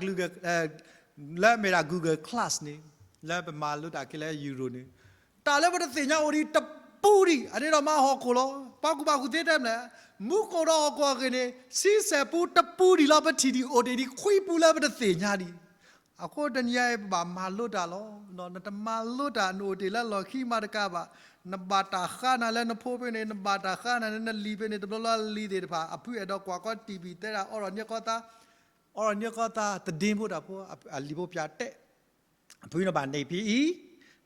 လၢအမ့ၢ်ဒၣ် Google Class န့ၣ်, လၢပမၤလိတၢ်က့ၤလၢ Europe န့ၣ်, တၢ်လၢပတသ့ၣ်ညါအိၣ်ဒံးတပူၤဒံး, အန့ၣ်ဒီးမၤဟီၣ်ခိၣ်လီၤ. ပှၤကူၣ်ဘၣ်ကူၣ်သ့တဲမနုၤလဲၣ်, မူခိၣ်ဒီးဟီၣ်ခိၣ်အဂ့ၢ်န့ၣ် ဆံဆဲၣ်ပူတပူၤဒံးလီၤ, ပထံၣ်ဒံးအိၣ်တ့ၢ်ဒံးခွံပူလၢပတသ့ၣ်ညါဒံး. အဃိတနံၤအံၤ ပဘၣ်မၤလိတၢ်လီၤ. နတမၤလိတၢ် နအိၣ်တ့ၢ်လၢလီၢ်ခံမးတကးဘၣ်, နဘၣ်တၢ်ဃါနၤလၢနဖိဖဲန့ၣ်, နဘၣ်တၢ်ဃါနၤလၢနလံၤဖဲန့ၣ်, တဘျီဘျီလံၤသ့ၣ်တဖၣ် အဖုအဲၣ်ဒိးကွၢ်ကီ TV တဲဒၣ် အိးထီၣ်န့ၢ်ကီၢ်သး, အိးထီၣ်န့ၢ်ကီၢ်သး သဒ့ဖိတၢ်ဖိ, အလံၤဖိပၠးတဲ အဖုနဘၣ်န့ၢ်ဖဲအံၤ,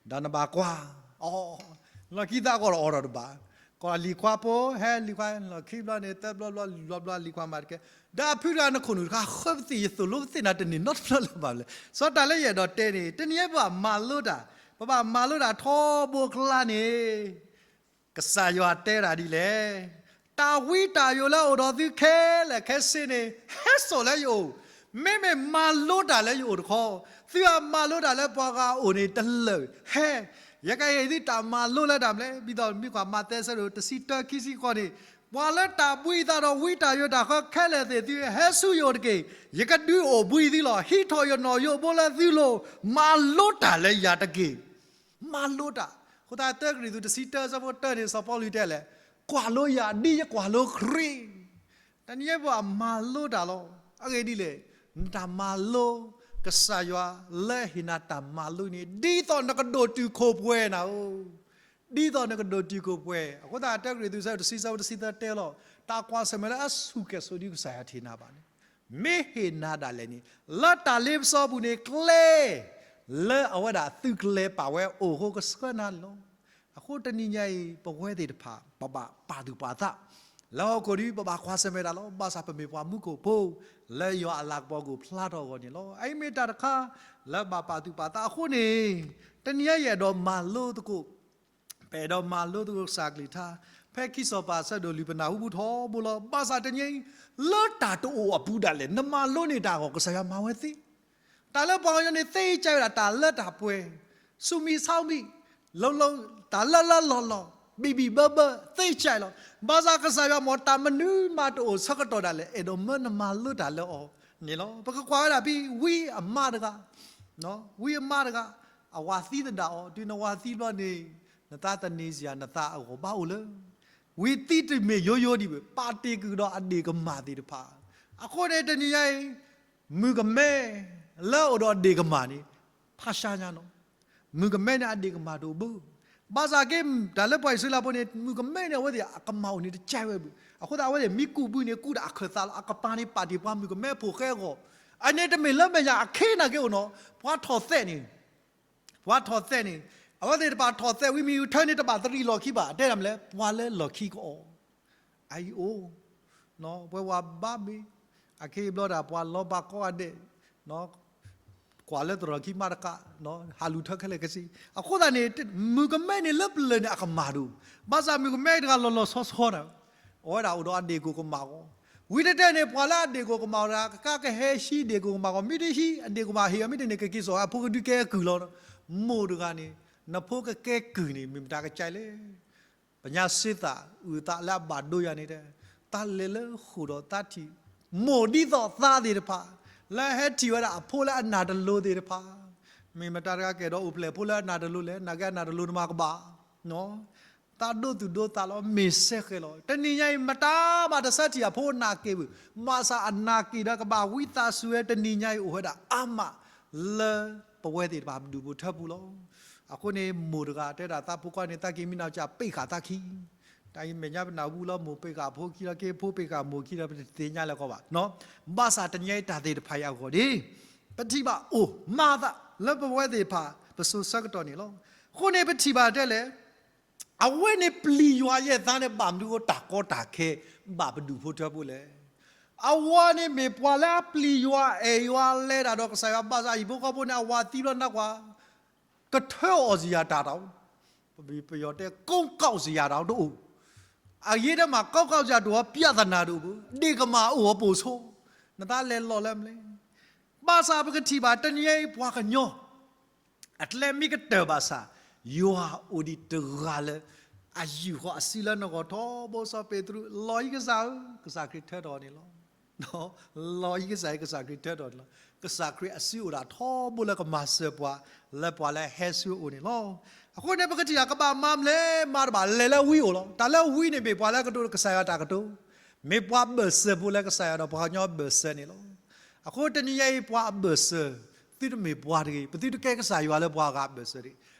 ဒီးနဘၣ်ကွၢ်, အီ, လီၢ်ခံသးကီးဒီးအိးထီၣ်တဘၣ်, ကီးလံၤခွါဖိ ဟဲလံၤခွါ လီၢ်ခံဘျီန့ၣ် သၢဘျီဘျီ လွံၢ်ဘျီဘျီ လံၤခွါမၤတကဲ, ဒီးအဖုတဂၤနခိၣ်နူာ်တခါ ဃၢပသ့ၣ်ယသိၣ်လိပသ့ၣ်နၤတန့ၢ်နီတဘျီလၢၤဘၣ်လဲၣ်. စီၤတၢ်လၢယအဲၣ်ဒိးတဲန့ၣ် တနံၤအံၤပဘၣ်မၤလိတၢ်, ပဘၣ်မၤလိတၢ်ထီဘိကျါန့ၣ် ကစၢ်ယွၤတဲဒၣ်ဒ်လဲၣ်, တၢ်ဝံတၢ်ယိးလၢအအိၣ်ဒီးသုခဲလၢာ်ခဲဆ့န့ၣ် ဟဲစိာ်လၢယအိၣ်, မ့မ့ၢ်မၤလိတၢ်လၢယအိၣ်တခီ, သုအမၤလိတၢ်လၢပှၤဂၤအအိၣ်န့ၣ်တလၢာ်, ဟဲ, ယကဟ့ၣ်သုတၢ်မၤလိလၢတၢ်မနုၤလဲၣ်, ဒ်သိးမ့ၢ်ကွၢ်မးသဲအဆၢဒိၣ်တဆံတၢ ခံဆံဃိးန့ၣ်, ပှၤလၢတၢ်ဘှံးအသးဒီးဝံတၢ်ယိးတၢ်ဃၢခဲလၢာ်သ့ၣ်သုဟဲဆူယအိၣ်တက့ၢ်, ယကဒုးအိၣ်ဘှံးသုလီၤ, ဟံးထီၣ်ယနီၣ်ယိးဘိလၢသုလိၤ, မၤလိတၢ်လၢယၤတက့ၢ်. မၤလိတၢ်, အဃိသတး တၢကရံၣ်သူး တဆံတၢ အဆၢဖိတၢန့ၣ် စီၤပီလူးတဲလဲၣ်, ကွၢ်လိယၤဒ်ယကွၢ်လိခရံာ်. တနံၤအံၤပဘၣ်မၤလိတၢ်လီၤ. အဂ့ၢ်ဒ်လဲၣ်, နတၢ်မၤလိ, ကစၢ်ယွၤလၢအဟ့ၣ်နၤတၢ်မၤလိန့ၣ် ဒ်သိးနကဒိၣ်တုာ်ခိၣ်ပှဲၤနၤဧိၤ, ဒ်သိးနကဒိၣ်တုာ်ခိၣ်ပှဲၤ. အဃိသတး တၢကရံၣ်သူး အဆၢဒိၣ်တဆံ အဆၢဖိတဆံသၢတဲလီၤ, တၢ်ကွၢ်ဆၢၣ်မဲာ်လၢအဆူၣ်ကဲၣ်ဆိးဒ်ကစၢ်ယွၤတဟ့ၣ်နၤဘၣ်န့ၣ်, မ့ၢ်ဟ့ၣ်နၤဒၣ်လဲာ်န့ၣ် လၢတၢ်လ့ပစီအပူၤန့ၣ် ကျဲလၢအဝဲဒၣ်သုကျဲၤပာ်ဝဲအိၣ်အဃိ ကဆှၢနၤန့ၣ်လီၤ. အဃိတနံၤညါအံၤ ပဝဲသ့ၣ်တဖၣ် ပဘၣ်ပာ်သူၣ်ပာ်သး, လၢဟီၣ်ခိၣ်ဒီး ပဘၣ်ကွၢ်ဆၢၣ်မဲာ်တၢ်လီၤ. ဘၣ်ဆၣ်ပမ့ၢ်ပှၤမူခိၣ်ဖိ လၢယွၤအလၤကပီၤကအိၣ်ဖျါထီၣ်အဂီၢ်န့ၣ်လီၤ. အအံၤမ့ၢ်တၢ်တခါ လၢဘၣ်ပာ်သူၣ်ပာ်သးအဃိန့ၣ်, တနံၤညါယအဲၣ်ဒိးမၤလိသကိး ပအဲၣ်ဒိးမၤလိသကိးကစၢ်ကလုၢ်ကထါ, ဖဲခံစီၤပၤအဆၢဒိၣ်လွံၢ် ပနၢ်ဟူပူၤထီဘိလီၤ. ဘၣ်ဆၣ်တနံၤအံၤ လၢတၢ်တအိၣ်အပူၤဒၣ်လဲာ် နမၤလိန့ၢ်တၢ်အဂီၢ် ကစၢ်ယွၤမၤဝဲသ့. တၢ်လၢပှၤကညီန့ၣ် သ့ကၢဝဲဒၣ်တၢ်လၢတၢ်ပှဲၤ, ဆူမံဆါမံ, လီၤလီၤ, တၢ်လၢလၢလီၢ်လီၢ်, ဘံၣ်ဘံၣ်ဘၢဘၢ, သ့ကၢလီၤ. ဘၣ်ဆၣ်ကစၢ်ယွၤမ့ၢ် တၢ်မနုၤမးတအိၣ်ဆၢကတီၢ်ဒၣ်လဲာ် အဲၣ်ဒိးမၢနမၤလိတၢ်လၢအီၤန့ၣ်လီၤ. ပကကွၢ်ဝဲဒၣ်ဖဲ ဝံအမါတဂၤ ဝံအမါတဂၤ အဝၤသံသဒၣ်အီၤ, တုၤနဝၤသံဘျီန့ၣ် နသးသန့ၤစ့ၢ် နသးအဂီၢ်ဘၣ်အိၣ်လၢ ဝံသံတမ့ၢ်ယိယိဒံးဘၣ်, ပာ်တ့ၢ်ကွံာ်ဒီးအဒ့ၣ်ကမၢ်သ့ၣ်တဖၣ်. အဃိန့ၣ်တနံၤညါအံၤ မုၣ်ကမဲ လၢအအိၣ်ဒီးအဒ့ၣ်ကမၢ်န့ၣ် ဖးဆါညါနီၤ. မုၣ်ကမဲန့ၣ် အဒ့ၣ်ကမၢ်တအိၣ်ဘၣ်. ဘၣ်ဆၣ်က့ တၢ်လၢပှၤအံၣ်စရ့လးဖိန့ၣ် မုၣ်ကမဲန့ၣ် အဝဲသ့ၣ်အကမၢ်အိၣ်န့ၣ် တကဲဝဲဘၣ်. အဃိသတး အဝဲသ့ၣ်မ့ၢ်ကူၣ်ဘုန့ၣ် ကူၣ်တၢ်အခၢၣ်သးလီၤ. အကပၤန့ၣ် ပာ်တ့ၢ်ပှၤမုၣ်ကမဲဖိဃဲအဂီၢ်. အန့ၣ်တမ့ၢ်လၢမဲာ်ညါအခ့နၤက့အိၣ်နီၤ. ပှၤထီၣ်သဲးန့ၣ် ပှၤထီၣ်သဲးန့ၣ် အဝဲသ့ၣ်တဖၣ်ထီၣ်သဲးဝံၤမ့ၢ် ထၢန့ၢ်တဘၣ်တရံးလီၢ်ခံဘၣ်. တဲဒၣ်မနုၤလဲၣ်, ပှၤလၢလီၢ်ခံကအီၣ် အအံၤအိၣ် ပှၤဝၤဘါမ့ၤ အခ့အဘျီတၢ် ပှၤလီၤဘၣ်ကိးဂၤဒဲး ကွၢ် ပှၤလၢသရိာ်ခံမးတကး, ဟးလူၤထၢခဲလၢာ်ခဲဆ့, အဃိသတးန့ၣ် မုၣ်ကမဲန့ၣ်လၢပျၢၤန့ၣ်အကမၣ်ဒိၣ်, ဘၣ်ဆၣ်မုၣ်ကမဲတဂၤလီၤလီၤဆီဆီန့ၣ်, အဝဲဒၣ်အိၣ်ဒီးအဒ့ၣ်ကိၢ်ကမၣ်အဂီၢ်, ဝံၤတတဲန့ၣ် ပှၤလၢအဒ့ၣ်ကိၢ်ကမၣ်တဂၤ ကကါကဟဲဟံးဒ့ၣ်ကိၢ်ကမၣ်အဂီၢ်, မ့ၢ်တဟံးအဒ့ၣ်ကိၢ်ကမၣ်ဟ့ၣ်အီၤ မ့ၢ်တန့ၣ် ကက့ၤစိာ်အဖိကဒုကဲကုၢ်လီၤ, မိၢ်တဂၤန့ၣ် နဖိကကဲကုၢ်န့ၣ် မ့ၢ်မတၤကစၢ်လဲၣ် ပညါစ့သးအုၣ်သးလၢအဘၣ်ဒိယၤန့ၣ်တဲ, တၢ်လဲၤလၢဃိာ်ဒီးတၢ်ထံၣ်, မိၢ်ဒ်သိးသးသ့ၣ်တဖၣ်, လၢဟဲထံၣ်ဝဲဒၣ်အဖိလၢအနၢ်တလိၤသ့ၣ်တဖၣ်, မ့ၢ်မတၤတဂၤကဲဒီးအိၣ်ဖျဲၣ်ဖိလၢအနၢ်တလိၤလဲၣ်, နာ်က့အနၢ်တလိၤနမၤကဘၣ်, တၢ်ဒိသူၣ်ဒိသးလီၤ မ့ၢ်စဲဃဲၤလီၤ. တနံၤညါအံၤ မတၤမးတဆၢထံၣ်အဖိအနၢ်က့ၤဘၣ်, ဘၣ်ဆၣ်အနၢ်က့ၤဒီးကဘၣ်ဝံသးစူၤဝဲ တနံၤညါအံၤအိၣ်ဝဲဒၣ်အါမး လၢပဝဲသ့ၣ်တဖၣ်ပဒူၣ်ဖိထၢဖိလီၤ. အဃိန့ၣ် မိၢ်တဂၤတဲဒၣ် သးဖိခွါန့ၣ် သးက့ၤမံနီၤကၢ်ပ့ၢ်ဃာ်သးခံ, တၢ်အံၤမဲာ်ညါပနၢ်ဟူလီၤ မိၢ်ပ့ၢ်ဃာ်အဖိခံလီၤ က့ၤဖိပ့ၢ်ဃာ်မိၢ်ခံဒီး ပတသ့ၣ်ညါလၢၤကီးဘၣ်, ဘၣ်ဆၣ်တနံၤညါအံၤတၢ်သ့ၣ်တဖၣ်အံၤအဂီၢ်န့ၣ် ပထံၣ်ဘၣ်အိၣ်မၤသးလၢပဝဲသ့ၣ်တဖၣ် ပစိၤဆၢကတီၢ်န့ၣ်လီၤ. အဃိန့ၣ် ပထံၣ်ဘၣ်တဲလဲၣ် အဝဲန့ၣ်ပျံၤယွၤယဲၢ်သါန့ၣ် ဘၣ်မနုၤအဃိတၢ်ကီတၢ်ခဲ ဘၣ်ပဒူၣ်ဖိထၢဖိလဲၣ်. အဝၤန့ၣ်မ့ၢ်ပှၤလၢအပျံၤယွၤအဲၣ်ယွၤလဲၤတၢ်ဒီးကစၢ်ယွၤ ဘၣ်ဆၣ်ဟံၣ်ဖိဃီဖိန့ၣ် အဝၤသံဘျီနကွၢ် ကထၢအီၣ်စ့ၢ်ယၤတၢ်တအိၣ်, ပယီၤတဲ ကုန်းကောက်စရာတအိၣ်, အရေးထဲမှာ ကုန်းကောက်စရာတအိၣ် ပြဿနာတအိၣ်ဘၣ်, ဒ့ၣ်ကမၣ်အိၣ်အပိာ်ဆိ, နသးလဲၤလီၤလၢမလဲၣ်. ဘၣ်ဆၣ်ပကထံၣ်ဘၣ်တနံၤအံၤပှၤကညီ အကျဲမ့ၢ်ကတၢၢ်ဘၣ်ဆၣ်, ယွၤအိၣ်ဒံးတဂၤလၢ အယူၢ်ဃီအစုလၢနဂီၢ်ထီဘိ စီၤပ့းတရူး လီၤအံၤကစၢ်ဧၢ, ကစၢ်ခရံာ်ထၢထီၣ်န့ၣ်လီၤ. လီၤအံၤကစၢ်အံၤ ကစၢ်ခရံာ်ထၢထီၣ်န့ၣ်လီၤ. ကစၢ်ခရံာ်အစုအိၣ်ဒၣ်ထီဘိလၢကမၤစၢၤပှၤ လၢပှၤလၢဟဲဆူအအိၣ်န့ၣ်လီၤ. အဃိန့ၣ် ပကထံၣ်တၢ် ကဘၣ်မၤမလဲၣ်မၤတဘၣ် လဲၤလၢဝံအိၣ်လီၤ. တၢ်လၢဝံန့ၣ်မ့ၢ်ပှၤလၢကတိၤကစၢ်ယွၤတၢ်ကတိၤ, မ့ၢ်ပှၤဘၢၣ်စၢၤဖိလၢကစၢ်ယွၤဒီးပှၤကညီဘၢၣ်စၢၤန့ၣ်လီၤ. အဃိတနံၤညါအံၤ ပှၤအဘၢၣ်စၢၤ သုတမ့ၢ်ပှၤတဂ့ၤ, ပသုတကဲကစၢ်ယွၤလၢပှၤဂၤအဘၢၣ်စၢၤတဂ့ၤ.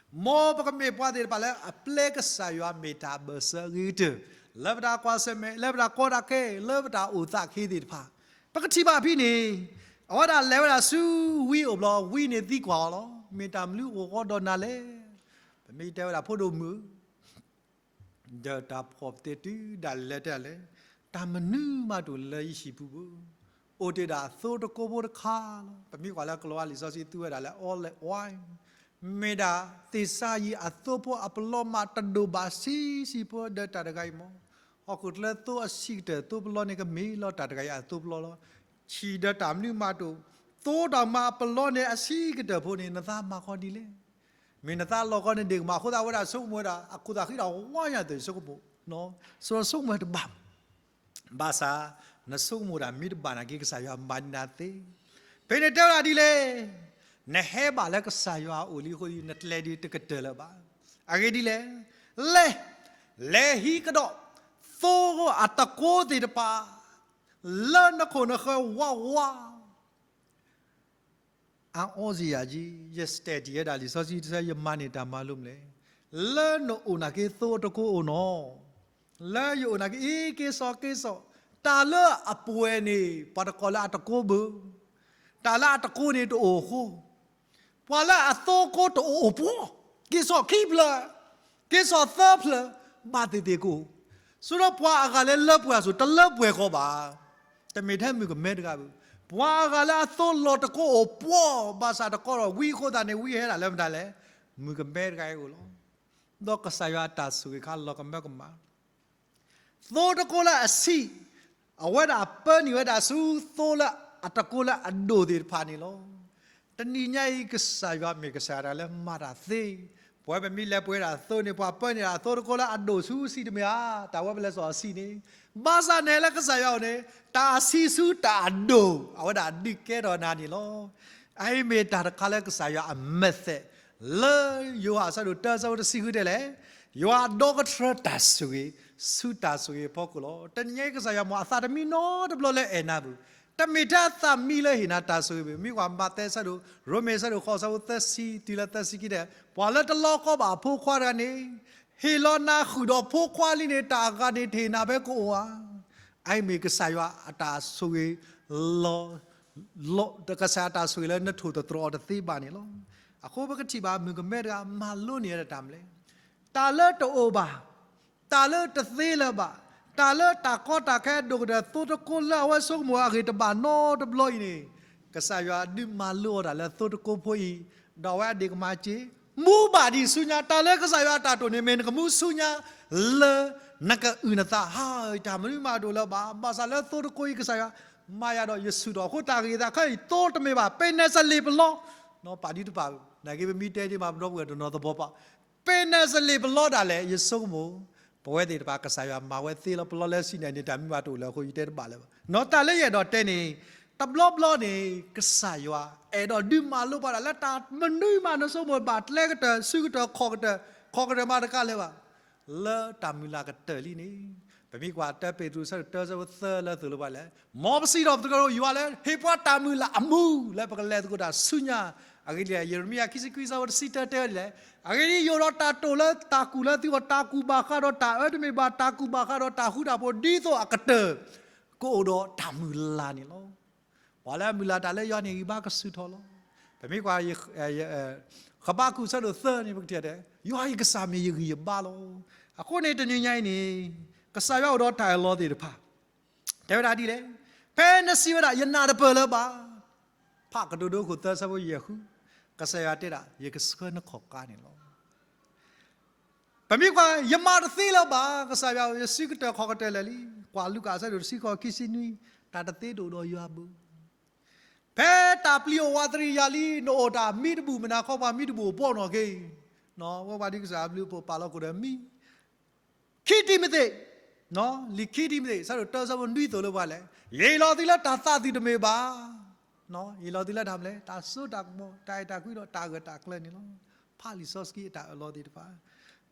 မ်ပကမ့ၢ်ပှၤသ့ၣ်တဖၣ်လၢအပျဲကစၢ်ယွၤမ့ၢ်တၢ်ဘၢၣ်စၢၤအဂ့ၤကတၢၢ်, လၢပတၢ်ကွၢ်ဆၢၣ်မဲာ်, လၢပတၢ်ကီတၢ်ခဲ, လၢပတၢ်အိၣ်သးက့ၤသ့ၣ်တဖၣ်, ပကထံၣ်ဘၣ်ဖဲန့ၣ်, အဝဲဒၣ်လဲၤဝဲဒၣ်ဆူဝံအိၣ်ဘျီ ဝံန့ၣ်သံကွၢ်အီၤလီၤ. မ့ၢ်တၢ်မနုၤအိၣ်ဃီဒီးနၤလဲၣ်. ပမ့ၢ်တဲဝဲဒၣ် ဖိဒိၣ်မုၣ် ဒီးတၢ်ဖှီၣ်ပတဲတုၤဒၣ်လဲာ်တဲလဲၣ်, တၢ်မနုၤမးတအိၣ်လၢယဟံၣ်ပူၤဘၣ်. အိၣ်တ့ၢ်ဒၣ်အသိတကိးဖိတခါလီၤ. ပမ့ၢ်ကွၢ်လၢကလံးဝါလံာ်စီဆှံသူဝဲဒၣ်လၢ olive oil, မ့ၢ်ဒၣ်သ့ၣ်စၤယံးအသိဖိအပလီမး တဒိၣ်ဘၣ်ဆံးဆံးဖိဒီးတၢ်တဂၤအံၤမး, ဟီၣ်ခိၣ်ချၢသိအဆံးကတၢၢ် သိပလီန့ၣ် ကမ့ၢ်လီၤတၢ်တဂၤအံၤအသိပလီလီၤ. ဆံးဒီးတၢ်မနုၤမးတအိၣ်, သိတၢ်မၤအပလီန့ၣ် အဆံးကတၢၢ်ဖိန့ၣ် နသးမၤဃီဒ်လဲၣ်. မ့ၢ်နသးလီၤဃီန့ၣ်ဒ့ၣ်ကမၣ်အဃိသတး အဝဲဒၣ်ဆိကမိၣ်ဝဲဒၣ် အခိၣ်သးဃံဒီးဝါညါသ့ၣ်ဆိကမိၣ်, ဆိဆိကမိၣ်တဘၣ်, ဘၣ်ဆၣ် နဆိကမိၣ်တၢ်မ့ၢ်တဘၣ်နာ်က့ ကစၢ်ယွၤမၤန့ၢ်နၤသ့. ဖဲန့ၣ်တဲဝဲဒၣ်ဒ်လဲၣ်, နဟဲဘၣ်လၢကစၢ်ယွၤအအိၣ်လံအဃိ နကျဲဒ်တကတၢၢ်လၢၤဘၣ်. အဂ့ၢ်ဒ်လဲၣ်, လဲၤ, လဲၤဟံးကဒီး သိအတကိးသ့ၣ်တဖၣ် လၢနခိၣ်နဃၢၤဝးဝး အအီစံယၤကံ, ယ study ဝဲဒၣ်လံာ်စီဆှံတဆၢ ယမၤန့ၢ်တၢ်မၤလိမ့ၢ်လဲၣ်. လၢနအိၣ်နာ်က့ သိအတကိးအိၣ်နီၤ, လၢယအိၣ်နာ်က့ အ့ က့ၤစိာ်က့ၤစိာ်, တၢ်လၢအပှဲၤန့ၣ် ပှၤတကိးလၢအတကိးဘၣ်, တၢ်လၢအတကိးန့ၣ် တအိၣ်အဃိ ပှၤလၢအသိကိးတအိၣ်အိၣ်ပှီၢ်, က့ၤစိာ်ခံဖျၢၣ်, က့ၤစိာ်သၢဖျၢၣ်, ဘၣ်သ့ၣ်သ့ၣ်ကအိၣ်, ဆိဒီးပှၤအဂၤလၢလၢပှဲၤအသိး တလၢပှဲၤဃီဘၣ်. တမ့ၢ်ထဲမုၣ်ကမဲတဂၤဘၣ်, ပှၤအဂၤလၢအသိလီၤတကိးအိၣ်ပှီၢ် ဘၣ်ဆၣ်တကိးဒီးဝံအဃိသတးန့ၣ် ဝံဟဲဒၣ်လၢမတၤလဲၣ်, မုၣ်ကမဲတဂၤအံၤအအိၣ်လီၤ. ဒီးကစၢ်ယွၤအတၢ်ဆိၣ်ဂ့ၤခါလီၤကမၢကမၣ် သိတကိးလၢအဆံး, အဝဲဒၣ်ပၢနုာ်ဝဲဒၣ်ဆူသိလၢအတကိးလၢအဒိၣ်သ့ၣ်တဖၣ်န့ၣ်လီၤ. တနံၤညါအံၤ ကစၢ်ယွၤမ့ၢ်ကစၢ်ယွၤတဂၤလၢမၤတၢ်သ့, ပဝဲပမ့ၢ်လဲၤပှ့ၤဒၣ်သိန့ၣ် ပှၤပၢနုာ်ဒၣ်သိတကိးလၢအဒိၣ်ဆူဆံးတမ့ၢ်ဧါ, တၢ်ဝဲပလဲၤစိာ်အဆံးန့ၣ်, ဘၣ်ဆၣ်နဲလၢကစၢ်ယွၤအအိၣ်န့ၣ် တၢ်အဆံးဆူတၢ်အဒိၣ် အဝဲဒၣ်ဒုးကဲထီၣ်နၤန့ၣ်လီၤ. အအံၤမ့ၢ်တၢ်တခါလၢကစၢ်ယွၤအမၤသး လၢယိၤဟၣ်အဆၢဒိၣ်တၢ အဆၢဖိတဆံဃုတဲလဲၣ်, ယွၤဒီကထြၢတၢ်ဆိၣ်ဂ့ၤ ဆူတၢ်ဆိၣ်ဂ့ၤအဖီခိၣ်လီၤ. တနံၤညါအံၤ ကစၢ်ယွၤမ့ၢ်အသးတမံနီတဘျီလၢအဲၣ်နၤဘၣ်, တမ့ၢ်ထဲအသးမံလၢဟ့ၣ်နၤတၢ်ဆိၣ်ဂ့ၤဘၣ်. မ့ၢ်ကွၢ်မးသဲအဆၢဒိၣ်, ရိမ့ၤအဆၢဒိၣ်ဃိး အဆၢဖိသၢဆံတုၤလၢသၢဆံခံတဲ, ပှၤလၢတလီၤကီဘၣ်အဖိခွါတဂၤန့ၣ် ဟ့ၣ်လီၤနၤဃုာ်ဒီးဖိခွါလံန့ၣ် တၢ်အဂၤန့ၣ်တဟ့ၣ်နၤဖဲကအိၣ်ဧါ. အအံၤမ့ၢ်ကစၢ်ယွၤအတၢ်ဆိၣ်ဂ့ၤ လီၤ, ကစၢ်ယွၤအတၢ်ဆိၣ်ဂ့ၤလၢနထိၣ်သတြီၤအီၤတသ့ဘၣ်န့ၣ်လီၤ. အဃိပကထံၣ်ဘၣ်မုၣ်ကမဲတဂၤ မၤလိန့ၢ်ဝဲဒၣ်တၢ်မနုၤလဲၣ်, တၢ်လၢတအိၣ်ဘၣ်, တၢ်လၢတသ့လၢၤဘၣ်, တၢ်လၢတၢ်ကီတၢ်ခဲအဒိၣ်ကတၢၢ် သိတကိးလၢအဝဲဆိကမိၣ်အဂ့ၢ်တဘၣ်နီတဘျီအံၤန့ၣ်, ကစၢ်ယွၤဒုးမၤလိအီၤတၢ်လၢသိတကိးဖိအံၤ, ဒီးအဝဲအဒ့ၣ်ကမၤစ့, မူဘၣ်ဒံးဆူညါ, တၢ်လၢကစၢ်ယွၤအတၢ်တိာ်န့ၣ် မ့ၢ်နကမူဆူညါလၢ နကအုၣ်နသး, ဟါ, တၢ်မနုၤမးတအိၣ်လၢၤဘၣ်, ဘၣ်ဆၣ်လၢသိတကိးအံၤ ကစၢ်ယွၤမၤယၤဒီးယဆူၣ်ထီၣ်အဃိ တၢ်ဂ့ၢ်သးခဲအံၤ သိတမ့ၢ်ဘၣ်, ပ့ၤနဲၣ်စလ့ၣ်ပလီ, ပာ်ဒံးတပာ်, နာ်က့ပမ့ၢ်တဲဒ်မး ပဒီပုၢ်ဝဲၢ်တနီၤသဘီပၣ် ပ့ၤနဲၣ်စလ့ၣ်ပလီဒၣ်လဲာ် ယဆိကမိၣ်, ပဝဲသ့ၣ်တဖၣ် ကစၢ်ယွၤမၤဝဲသ့လီၤ, ပလီလၢစံၣ်န့ၣ်န့ၣ် တၢ်မနုၤမးတအိၣ်လၢၤအဃိ ယတဲတဘၣ်လၢၤဘၣ်. နီၢ်တၢ်လၢယအဲၣ်ဒိးတဲန့ၣ်, တဘျီဘျီန့ၣ် ကစၢ်ယွၤအဲၣ်ဒိးဒုးမၤလိပှၤဒၣ်လၢတၢ်မနုၤမး နဆိကမိၣ်ဘၣ် ကျဲကတၢၢ် စုကတၢၢ် ခီၣ်ကတၢၢ်, ခီၣ်ကတၢၢ်မးတကးလၢၤဘၣ် လၢတၢ်မုၢ်လၢ်ကတၢၢ်လံန့ၣ်, ပမ့ၢ်ကွၢ်တၢပ့းတရူး ဆၢဒိၣ်တၢ ဆၢဖိသၢလၢသိၣ်လိပှၤလဲၣ်, မ်ပစံးထီၣ်ပသကိးယွၤလၢ ဟ့ၣ်ပှၤတၢ်မုၢ်လၢ်အမူ လၢပကလဲၤသကိးတၢ်ဆူညါ, အဂ့ၢ်ဒ်လဲၣ် ယရမံယၤ ခံဆံခွံ ဆၢဖိတဆံတၢ တဲဝဲဒ်လဲၣ်, အဂ့ၢ်ဒ်အံၤ ယအိၣ်ဒီးတၢ်တိာ်လၢတၢ်ကူၣ်လၢသုဂီၢ်, တၢ်ကူၣ်ဘၣ်ဃးဒီးတၢ်အၢတမ့ၢ်ဘၣ်, တၢ်ကူၣ်ဘၣ်ဃးဒီးတၢ်ဃူတၢ်ဖိး ဒ်သိးအကတၢၢ် ကအိၣ်ဒီးတၢ်မုၢ်လၢ်န့ၣ်လီၤ. ပှၤလၢအမုၢ်လၢ်တၢ်လၢယွၤန့ၣ် ဂံၢ်ဘါကဆူၣ်ထီၣ်လီၤ. ပမ့ၢ်ကွၢ် ဃဘးကူာ် ဆၢဒိၣ်သၢန့ၣ် ပကထံၣ်တဲ, ယွၤယကစၢ်မ့ၢ်ယဂံၢ်ယဘါလီၤ. အဃိန့ၣ် တနံၤညါအံၤန့ၣ် ကစၢ်ယွၤအိၣ်ဒီးတၢ်အၢၣ်လီၤသ့ၣ်တဖၣ် တဲဝဲဒၣ်ဒ်လဲၣ်, ဖဲနစံးဝဲဒၣ် ယနာ်တပၢၢ်လၢၤဘၣ်, ဖးကတိၤဒိ အခိၣ်သၢ ဆၢဖိယဲၢ်ဃု, ကစၢ်ယွၤတဲဒၣ် ယကဆှၢနခီၣ်ကါန့ၣ်လီၤ. ပမ့ၢ်ကွၢ် ယမၤတသ့လၢၤဘၣ်, ကစၢ်ယွၤဧၢ ယစုကတၢၢ်ခီၣ်ကတၢၢ်လၢာ်လံ. ကွၢ်လူၤကၣ် ဆၢဒိၣ်တဆံဃိး ခံဆံနွံ, တၢ်တသ့တအိၣ်ဒီးယွၤဘၣ်. ဖဲတၢ်ပျံၤအိၣ်ဝးတရံးယၤလံ, နအိၣ်တၢ်မံတဘူၣ် မနၤခီပှၤမံတဘူၣ်အိၣ်ပီၣ်နီၣ်က့ၤ, ဝဲပှၤဒ်ကစၢ်အဘျုးအဖှိၣ်ပာ်လီၤခိၣ်ဒီးမံ ခံတံၤမသ့း, လံာ်ခံတံၤမသ့း ဆၢဒိၣ်တၢ ဆၢဖိနွံသိၣ်လိပှၤလဲၣ်, ယဟ့ၣ်လီၤသုလၢတၢ်သးသုတမ့ၢ်ဘၣ်, ယဟ့ၣ်လီၤသုလၢတၢ်မနုၤလဲၣ်, တၢ်စိတၢ်ကမီၤ တၢ်အဲၣ်တၢ်ကွံဒီးတၢ်ဂၢၢ်တၢ်ကျၢၤန့ၣ်လီၤ. ဖးလံာ်စီဆှံအတၢ်အၢၣ်လီၤသ့ၣ်တဖၣ်,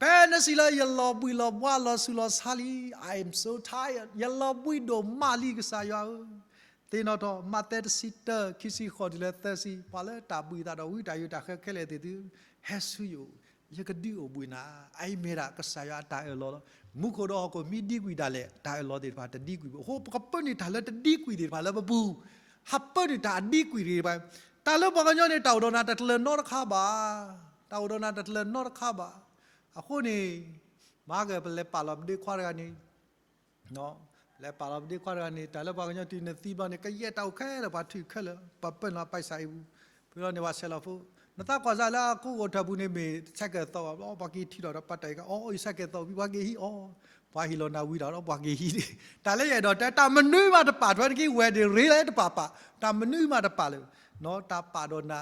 ဖဲနစံးလၢ ယလီၤဘှံးလီၤဘှါလီၤဆူးလီၤဆါလံ, I am so tired, ယလီၤဘှံးဒိၣ်မးလံ ကစၢ်ယွၤဧၢ, သ့ၣ်နီၣ်ထီၣ် မးသဲ တဆံတၢ ခံဆံဃိးတုၤလၢသၢဆံ, ပှၤလၢတၢ်ဘှံးအသးဒီးဝံတၢ်ယိးတၢ်ဃဲခဲလၢာ်သ့ၣ်သု, ဟဲဆူယအိၣ်, ယကဒုးအိၣ်ဘှံးနၤ, အအံၤမ့ၢ်ဒၣ်ကစၢ်ယွၤအတၢ်အၢၣ်လီၤလီၤ. မူခိၣ်ဒီးဟီၣ်ခိၣ်မ့ၢ်ဒံကွံာ်ဒၣ်လဲာ် တၢ်အၢၣ်လီၤသ့ၣ်တဖၣ်တဒံကွံာ်ဘၣ်. အဃိ ပကပၢနုာ်တၢ်လၢတဒံကွံာ်သ့ၣ်တဖၣ်လၢပပူၤ, ဟးပၢနုာ်တၢ်အဒံကွံာ်တဖၣ်, တၢ်လၢပှၤကညီန့ၣ် တၢ်အိၣ်ဒီးနၤတကျၢၤနီတခါဘၣ်, တၢ်အိၣ်ဒီးနၤတကျၢၤနီတခါဘၣ်. အဃိန့ၣ် မၤကပလဲၤပာ်လီၤပဒ့ခွါတဂၤန့ၣ် လဲၤပာ်လီၤပဒ့ခွါတဂၤန့ၣ် တၢ်လၢပှၤကညီတုၤနသံဘျီန့ၣ် ကယဲၢ်တၢ်အိၣ်ခဲလၢာ် ပှၤထုးခဲလၢာ် ပှၤပၢနုာ်ပၢ်စၢ်အံၤပူၤ, ဖဲလီၤန့ၣ် ပှၤဆဲးလီၤဖိ, နသးကွၢ်စၢ်လၢအကိးဂီၤထၢၣ်ပူၤန့ၣ် မ့ၢ်ဆဲးကဲးသီးဘၣ်ဘျီ ပှၤက့ၤထံၣ်ထီၣ်ဒီး ပှၤတၢ်အံၤက အီ ယဆဲးကဲးသီးဝံၤ ပှၤက့ၤဟံးအီၤ, ပှၤဟ့ၣ်လီၤနၤဝံၤဒီး ပှၤက့ၤဟံး, တၢ်လၢယအဲၣ်ဒိးတဲ တၢ်မနုၤမးတပာ်ထွဲနက့ၤ ဝဲဒၣ်ရ့လဲၣ်တပာ်ပာ်, တၢ်မနုၤမးတပာ်လၢၤ, တၢ်ပာ်ဒီးနၤ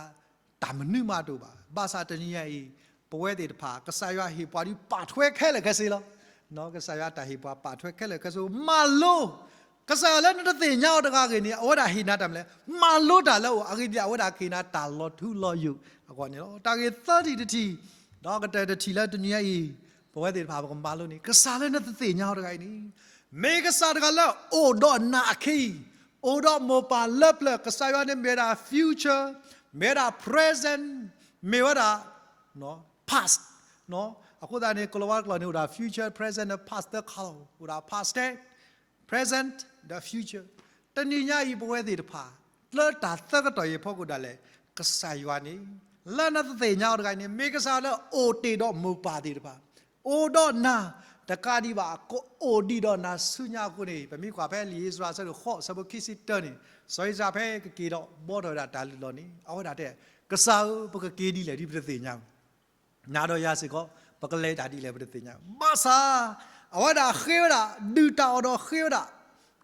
တၢ်မနုၤမးတအိၣ်ဘၣ်. ဘၣ်ဆၣ်တနံၤညါအံၤ ပဝဲသ့ၣ်တဖၣ် ကစၢ်ယွၤဟ့ၣ်ပှၤဒုးပာ်ထွဲခဲလၢာ်ခဲဆ့လီၤ. ကစၢ်ယွၤတၢ်ဟ့ၣ်ပှၤပာ်ထွဲခဲလၢာ်ခဲဆ့ မၤလိ, ကစၢ်ယွၤလၢနတသ့ၣ်ညါအီၤတဂၤဂ့ၤန့ၣ် အဝဲဒၣ်ဟ့ၣ်နၤတၢ်မနုၤလဲၣ်, မၤလိတၢ်လၢအအိၣ်အဂ့ၢ်ဒ်လဲၣ် အဝဲဒၣ်ကဟ့ၣ်နၤတၢ်လီၤထူလီၤယိာ်အဂီၢ်န့ၣ်လီၤ. တၢ်ဂ့ၢ်သၢထံၣ်တထံၣ်, ဒီးကတၢၢ်တထံၣ်လၢတနံၤညါအံၤ ပဝဲသ့ၣ်တဖၣ်ပကမၤလိန့ၣ် ကစၢ်လၢနတသ့ၣ်ညါအီၤတဂၤအံၤန့ၣ် မ့ၢ်ကစၢ်တဂၤလၢအိၣ်ဒီးနၤအခံ, အိၣ်ဒီးမိၢ်ပၢ်လၢပျၢၤ, ကစၢ်ယွၤန့ၣ်မ့ၢ်ဝဲဒၣ် future, မ့ၢ်ဝဲဒၣ် present, မ့ၢ်ဝဲဒၣ် past. အဃိသတးန့ၣ် ကလီၤဝါတကျိာ်န့ၣ် အိၣ်ဒၣ် future, present ဒီး past သၢခါလီၤ. အိၣ်ဒၣ် past tense, present ဒီး future. တနံၤညါအံၤပဝဲသ့ၣ်တဖၣ် လၢတၢ်သၢကတီၢ်အံၤအဖီခိၣ်ဒၣ်လဲာ် ကစၢ်ယွၤန့ၣ် လၢနတသ့ၣ်ညါအီၤတဂၤအံၤန့ၣ် မ့ၢ်ကစၢ်လၢအိၣ်တ့ၢ်ဒီးမိၢ်ပၢ်သ့ၣ်တဖၣ်, အိၣ်ဒီးနၤတကးဒံးဘၣ် ကအိၣ်ဒံးဒီးနၤဆူညါအဃိန့ၣ် ပမ့ၢ်ကွၢ်ဖဲလံာ်အ့စြၤ ဆၢဒိၣ်ဃိး ဆၢဖိခံဆံတၢန့ၣ် စီၤအ့စြၤဖဲကက့ၤဒီးဘှီထီၣ်ဝဲဒၣ်တၢ်လုၢ်လီၢ်န့ၣ် အဝဲဒၣ်တဲ ကစၢ်ဧၢ ပကက့ၤဒ်လဲၣ်ဒ်ပတသ့ၣ်ညါ နၤဒီးယၤစ့ၢ်ကီး ပကလဲၤတၢ်ဒ်လဲၣ်ပတသ့ၣ်ညါ. ဘၣ်ဆၣ် အဝဲဒၣ်ဃ့ဝဲဒၣ် ဒုၣ်တၢ်အီၣ်ဒီးဃ့ဝဲဒၣ်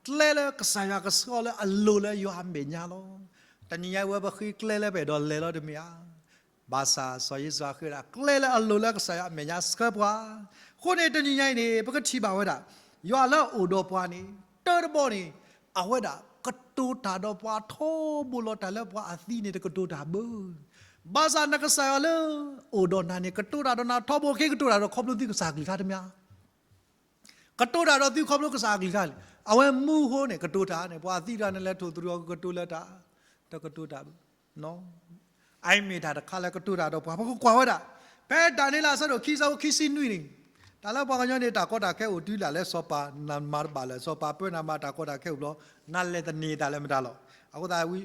ကျဲလၢကစၢ်ယွၤကဆှၢအီၤလၢအလိၤလၢယွၤအမဲာ်ညါလီၤ. တနံၤညါအံၤဝဲပဃ့ကျဲလၢပအဲၣ်ဒိးလဲၤလီၤတမ့ၢ်ဧါ. ဘၣ်ဆၣ်စီၤယ့ၣ်ၡူးဃ့ဝဲဒၣ် ကျဲလၢအလိၤလၢကစၢ်ယွၤအမဲာ်ညါဆှၢပှၤ. အဃိန့ၣ် တနံၤညါအံၤန့ၣ် ပကထံၣ်ဘၣ်ဝဲဒၣ် ယွၤလၢအအိၣ်ဒီးပှၤန့ၣ် တၢ်တဘီန့ၣ် အဝဲဒၣ်ကတိၤတၢ်ဒီးပှၤထီဘိလီၤ. တၢ်လၢပှၤအသံန့ၣ် တကတိၤတၢ်ဘၣ်. ဘၣ်ဆၣ်နကစၢ်ယွၤလၢအိၣ်ဒီးနၤန့ၣ် ကတိၤတၢ်ဒီးနၤထီဘိ က့ၤကတိၤတၢ်ဒီးခီဖျိသုကစၢ်အကလုၢ်ကထါတမ့ၢ်ဧါ. ကတိၤတၢ်ဒီးသုခီဖျိကစၢ်အကလုၢ်ကထါလံ. အဝဲမူအဃိန့ၣ် ကတိၤတၢ်န့ၣ် ပှၤသံတဂၤန့ၣ် လဲၤထိၣ်သရံးအီၤ ကကတိၤလၢတၢ်, တကတိၤတၢ်ဘၣ်. အအံၤမ့ၢ်တၢ်တခါလၢကတိၤတၢ်ဒီးပှၤ ပကကွၢ်ဝဲဒၣ် ဖဲဒၤနံးယ့လး အဆၢဒိၣ်ခံ ဆၢဖိခံဆံနွံန့ၣ် တၢ်လၢပှၤကညီန့ၣ် တၢ်ကီတၢ်ခဲအိၣ်တုၤဒၣ်လဲာ် စီၤပၤနမၤတဘၣ်လၢၤ စီၤပၤပၢနမၤတၢ်ကီတၢ်ခဲအိၣ်ဘျီ နလဲၤသန့ၤတၢ်လၢမတၤလီၤ. အဃိသတး ဝံ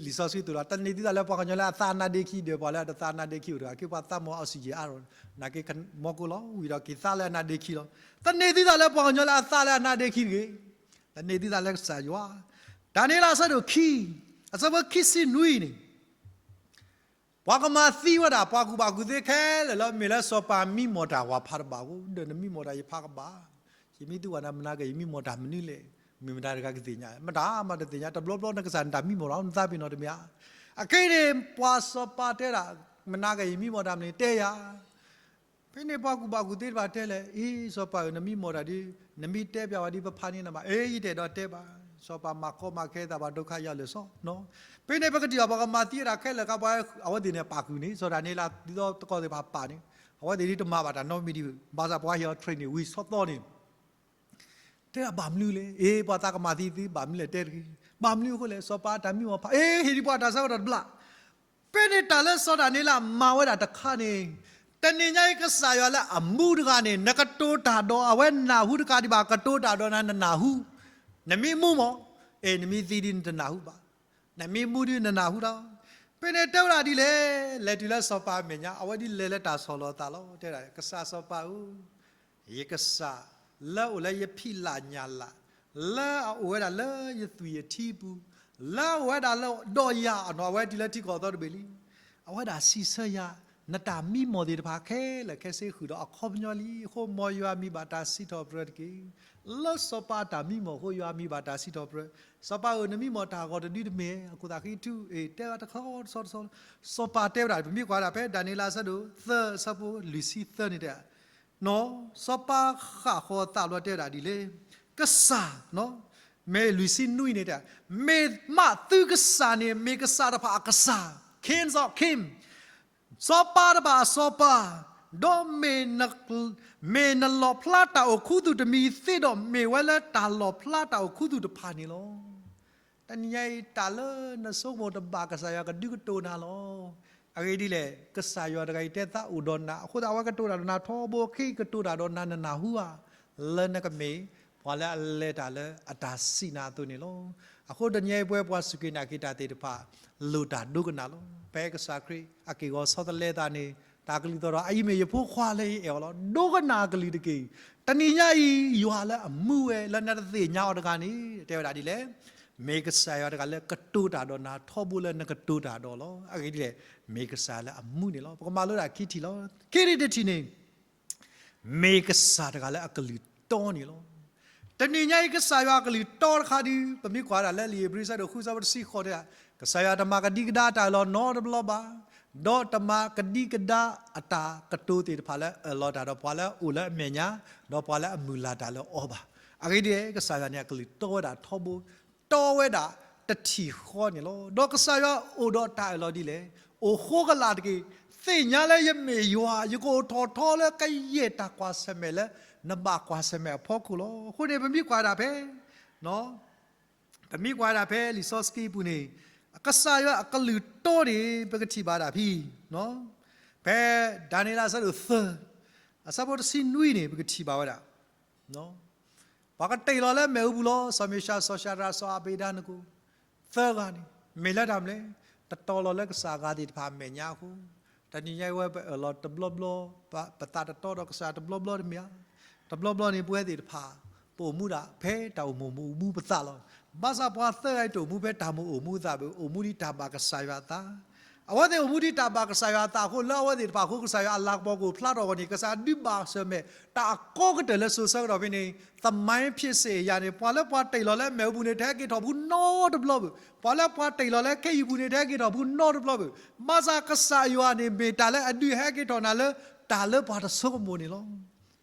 လံာ်စီဆှံသိၣ်လီၤ သန့ၤသုသးလၢပှၤကညီလၢအသးအနါဒ့ခံ ဒီးပှၤလၢအတသးအနါဒ့ခံအိၣ်တဂၤ က့ၤပှၤသးမီအီၣ်စံၣ်ယံၣ်အါထီၣ် နာ်က့ မီကိလီၤဝံၤဒီးက့ၤသးလၢအနါဒ့ခံလီၤ. သန့ၤသုသးလၢပှၤကညီလၢအသးလၢအနါဒ့ခံတဂ့ၤ. သန့ၤသုသးလၢကစၢ်ယွၤ. ဒၤနံးယ့လး အဆၢဒိၣ်ခံ အဆၢဖိခံဆံနွံန့ၣ် ပှၤကမၤသံဝဲဒၣ် ပှၤကူၣ်ဘၣ်ကူၣ်သ့ခဲလၢာ်လၢ မ့ၢ်လၢစီၤပၤမံမီၢ်တၢ်ဝၤဖးတဘၣ်အဃိ ဒီးနမံမီၢ်တၢ်ယဖးကဘၣ်, ယမ့ၢ်သူဘၣ်နၤ မနၤက့ၤယမံမီၢ်တၢ်မနုၤလဲၣ်, မ့ၢ်မတၤတဂၤကသ့ၣ်ညါ, မတၤမးတသ့ၣ်ညါ, တဘျီဘျီနကစၢ်နတၢ်မံမီၢ်လီၤ နသးပ့ၤနီၣ်တမ့ၢ်ဧါ. အခဲအံၤန့ၣ် ပှၤစီၤပၤတဲဒၣ် မနၤက့ၤယမံမီၢ်တၢ်မနုၤတဲယၤ ဖဲန့ၣ်ပှၤကူၣ်ဘၣ်ကူၣ်သ့တဖၣ်တဲလဲၣ်, အ့ စီၤပၤဧၢ နမံမီၢ်တၢ်ဒီး နမ့ၢ်တဲပျးဝဲဒ်ပဖးန့ၢ်နၤဘၣ်, အ့ ယတအဲၣ်ဒိးတဲဘၣ်, စီၤပၤမၤကီမၤခဲသး ပှၤဒိခါယၤလၢာ်စီ, ဖဲန့ၣ်ပကထံၣ်ဘၣ် ပှၤကမၤသံဝဲဒၣ်ခဲလၢာ်ခါ ပှၤအဝဲသ့ၣ်န့ၣ်ပာ်ဃုာ်န့ၣ် စီၤဒၤနံးယ့လး ဒ်သိးသကိးသ့ၣ်တဖၣ်ပာ်န့ၣ် အဝဲသ့ၣ်ဒ်တမၤဘၣ်တၢ်နီတမံၤဒံးဘၣ်, ဘၣ်ဆၣ်ပှၤဟ့ၣ်အီၤ training ဝံၤဆီသီန့ၣ် တဲဒၣ်ဘၣ်မနုၤလဲၣ်, အ့ ပှၤသးကမၤသံသု ဘၣ်မနုၤလဲၣ်တဲတဂ့ၤ, ဘၣ်မနုၤအဃိလဲၣ်, စီၤပၤတၢ်မံမီၢ်ဖး အ့ ဟ့ၣ်ဒံးပှၤတၢ်ဆၢကတီၢ်တဘျီ ဖဲန့ၣ်တၢ်လၢစီၤဒၤနံးယ့လးမၤဝဲဒၣ်တခါန့ၣ်, တနံၤညါအံၤကစၢ်ယွၤလၢအမူတဂၤန့ၣ် နကတိၤတၢ်ဒီးအဝဲနၢ်ဟူတကးဒံးဘၣ်, ကတိၤတၢ်ဒီးနၤနနၢ်ဟူ, နမ့ၢ်မူမီၢ်, အ့ နမ့ၢ်သံဒ်နတနၢ်ဟူဘၣ်, နမ့ၢ်မူဒ်နနၢ်ဟူလီၤ. ဖဲန့ၣ်တဲဝဲဒၣ်ဒ်လဲၣ်, လဲၤတုၤလၢစီၤပၤအမဲာ်ညါ အဝဲဒ်လဲၤလၢတၢ်ဆီၣ်လီၤသးလီၤ, တဲဒၣ် ကစၢ်စီၤပၤဧၢ ယကစၢ်လၢအအိၣ်လၢယဖံးလၢ်ညၣ်လၢ်, လၢအအိၣ်ဝဲဒၣ်လၢယသွံၣ်အထံပူၤ, လၢအအိၣ်ဝဲဒၣ်လၢဒီးယၤအနီၢ် အဝဲတုၤလၢထံကီၢ်အသီတဘ့ၣ်လံ, အဝဲဒၣ်စံးဆၢယၤ, နတၢ်မံမီၢ်သ့ၣ်တဖၣ်ခဲလၢာ်ခဲဆ့ဃုာ်ဒီးအခီပညီလံ, အဃိမ်ယွၤမံဘၣ်တၢ်စံးထီၣ်ပတြၢၤတက့ၢ်. လၢစီၤပၤအတၢ်မံမီၢ်အဃိ ယွၤမံဘၣ်တၢ်စံးထီၣ်ပတြၢၤ, စီၤပၤဧၢ နမံမီၢ်တၢ်ဂီၤတဒုတမ့ၢ်, အခိၣ်သးဃံထူ, အ့ တဲဝဲတဆီတဆီတဆီ, စီၤပၤတဲဝဲဒၣ် ပမ့ၢ်ကွၢ်ဒၣ်ဖဲဒၤနံးယ့လးအဆၢဒိၣ်သၢအဆၢဖိလွံၢ်ဆံသၢန့ၣ်တဲ စီၤပၤဃၣ်ဃီၤသးလီၤတဲဒၣ်ဒ်လဲၣ်, ကစၢ်, မ့ၢ်လွံၢ်ဆံနွံန့ၣ်တဲ, မ့ၢ်မးသုကစၢ်န့ၣ် မ့ၢ်ကစၢ်တဖၣ်အကစၢ်, King of King, စီၤပၤတဖၣ်အစီၤပၤ, ဒီး မ့ၢ်နလီၣ်ဖျါတၢ်အိၣ်ခူသူၣ်တမံၤသ့ဒီး မ့ၢ်ဝဲလၢတၢ်လီၣ်ဖျါတၢ်အိၣ်ခူသူၣ်တဖၣ်န့ၣ်လီၤ. တနံၤညါအံၤ တၢ်လၢနဆိကမိၣ်တဘၣ် ကစၢ်ယွၤကဒုးကတိၤနၤလီၤ. အဂ့ၢ်ဒ်လဲၣ်, ကစၢ်ယွၤတဂၤအံၤတဲသးအိၣ်ဒီးနၤ, အဃိသတးအဝဲကတိၤတၢ်ဒီးနၤထီဘိ, ခဲအံၤကတိၤတၢ်ဒီးနၤနနၢ်ဟူဧါ, လၢနကမ့ၢ်ပှၤလၢအလဲၤတၢ်လၢအတၢ်စံးနၤအသိးန့ၣ်လီၤ. အဃိတနံၤညါအံၤ ပဝဲပှၤစူၢ်က့ၤနာ်က့ၤတၢ်သ့ၣ်တဖၣ် လိၣ်တၢ်ဒိကနၣ်လီၤ. ဖဲကစၢ်ခရံာ်အက့ၢ်အဂီၤဆီတလဲသးန့ၣ် တၢ်ကလုၢ်သီၣ်ဒီး အအံၤမ့ၢ်ယဖိခွါလၢယအဲၣ်အီၤလီၤ. ဒိကနၣ်အကလုၢ်တက့ၢ်. တနံၤညါအံၤ ယွၤလၢအမူဝဲလၢနတသ့ၣ်ညါအီၤတဂၤန့ၣ် တဲဝဲဒၣ်ဒ်လဲၣ်, မ့ၢ်ကစၢ်ယွၤတဂၤလၢကတိၤတၢ်ဒီးနၤထီဘိလၢနကတိၤတၢ်ဒီးလီၤ. အဂ့ၢ်ဒ်လဲၣ်, မ့ၢ်ကစၢ်လၢအမူန့ၣ်လီၤ. ပကမၤလိဒၣ်ခံထံၣ်လီၤ. ခံထံၣ်တထံၣ်န့ၣ် မ့ၢ်ကစၢ်တဂၤလၢအကလုၢ်တီန့ၣ်လီၤ. တနံၤညါအံၤ ကစၢ်ယွၤအကလုၢ်တီတခါဒုး ပမ့ၢ်ကွၢ်ဒၣ်လၢလံာ်ဧ့ၤဘြံၤအဆၢဒိၣ်ဃုအဆၢဖိတဆံဃိးတဲဒၣ်, ကစၢ်ယွၤတမၤကဒံကဒါအတၢ်အၢၣ်လီၤနီတဘျီဘၣ်, ဒီးတမၤကဒံကဒါအတၢ်ကတိၤသ့ၣ်တဖၣ်လၢအၢၣ်လီၤတၢ်ဒီးပှၤလၢအအိၣ်လၢအမဲာ်ညါ, ဒီးပှၤလၢအမုၢ်လၢ်တၢ်လၢအီၤဘၣ်. အဂ့ၢ်ဒ်အံၤ, ကစၢ်ယွၤန့ၣ် အကလုၢ်တီဝဲဒၣ်ထီဘိ, တီဝဲဒၣ်တထံၣ်ဃီန့ၣ်လီၤ. ဒီးကစၢ်ယွၤအိၣ်ဒီးတၢ်အၢၣ်လီၤဒ်လဲၣ်, အိၣ်ဃိကလာ်တက့ၢ်. သ့ၣ်ညါလၢယမ့ၢ်ယွၤ, ယကအိၣ်ထီၣ်ထီလၢကယဲၢ်တၢ်ကွၢ်ဆၢၣ်မဲာ်လၢနဘၣ်ကွၢ်ဆၢၣ်မဲာ်အဖီခိၣ်လီၤ. အဃိန့ၣ် ပမ့ၢ်ကွၢ်ဒၣ်ဖဲ, ပမ့ၢ်ကွၢ်ဒၣ်ဖဲလံာ်စီဆှံပူၤန့ၣ်, ကစၢ်ယွၤအကလုၢ်တီန့ၣ် ပကထံၣ်ဘၣ်ဒၣ်ဖဲ ဖဲဒၤနံးယ့လးအဆၢဒိၣ်သၢ, အဆၢဖိတဆံနွံန့ၣ် ပကထံၣ်ဘၣ်ဝဲဒၣ် ပှၤကတ့ၢ်လီၤလၢမ့ၣ်အူပူၤလီၤ. စီၤမ့ၣ်ၡး, စီၤၡၤဒြး, စီၤအဘ့းနကိၤ, သၢဂၤန့ၣ် မ့ၢ်လၢတၢ်မနုၤလဲၣ်, တတီၤလီၤလၢကစၢ်အဂၤသ့ၣ်တဖၣ်အမဲာ်ညါအဃိ, တနံၤညါအံၤဝဲပအၢၣ်လီၤတဘျီဘျီ, ပသးတတီဒီးကစၢ်တဘျီဘျီတမ့ၢ်ဧါ. တဘျီဘျီန့ၣ် ပဝဲသ့ၣ်တဖၣ် ပအိၣ်မူဒၣ်ဖဲတၢ်အိၣ်မူအိၣ်မူပသးလီၤ. ဘၣ်ဆၣ်ပှၤသၢဂၤအံၤတအိၣ်မူဖဲတၢ်မူအိၣ်မူအသးဘၣ်, အိၣ်မူဒ်တၢ်ဘၣ်ကစၢ်ယွၤအသး အဝဲသ့ၣ်အိၣ်မူဒ်တၢ်ဘၣ်ကစၢ်ယွၤအသးအဃိ လၢအဝဲသ့ၣ်တဖၣ်အဃိ ကစၢ်ယွၤအလၤကပီၤကအိၣ်ဖျါထီၣ်အဂီၢ်န့ၣ် ကစၢ်ဒုးဘၣ်ဆၢၣ်မဲာ် တၢ်အကီကတၢၢ်လၢစိၤဆၢကတီၢ်ဖဲန့ၣ် သမိုင်းဖြစ်စဉ်အရန့ၣ် ပှၤလၢပှၤတ့ၢ်လီၤလၢမ့ၣ်အူပူၤန့ၣ် တဟဲက့ၤထီၣ်ပူၤနီတဘျီဘၣ်. ပှၤလၢပှၤတ့ၢ်လီၤလၢခ့ယုၢ်ပူၤန့ၣ် တဟဲက့ၤထီၣ်ပူၤနီတဘျီဘၣ်. ဘၣ်ဆၣ်ကစၢ်ယွၤန့ၣ် မ့ၢ်တၢ်လၢအဒုးဟဲက့ၤထီၣ်နၤလၢ တၢ်လၢပှၤတဆိကမိၣ်န့ၣ်လီၤ.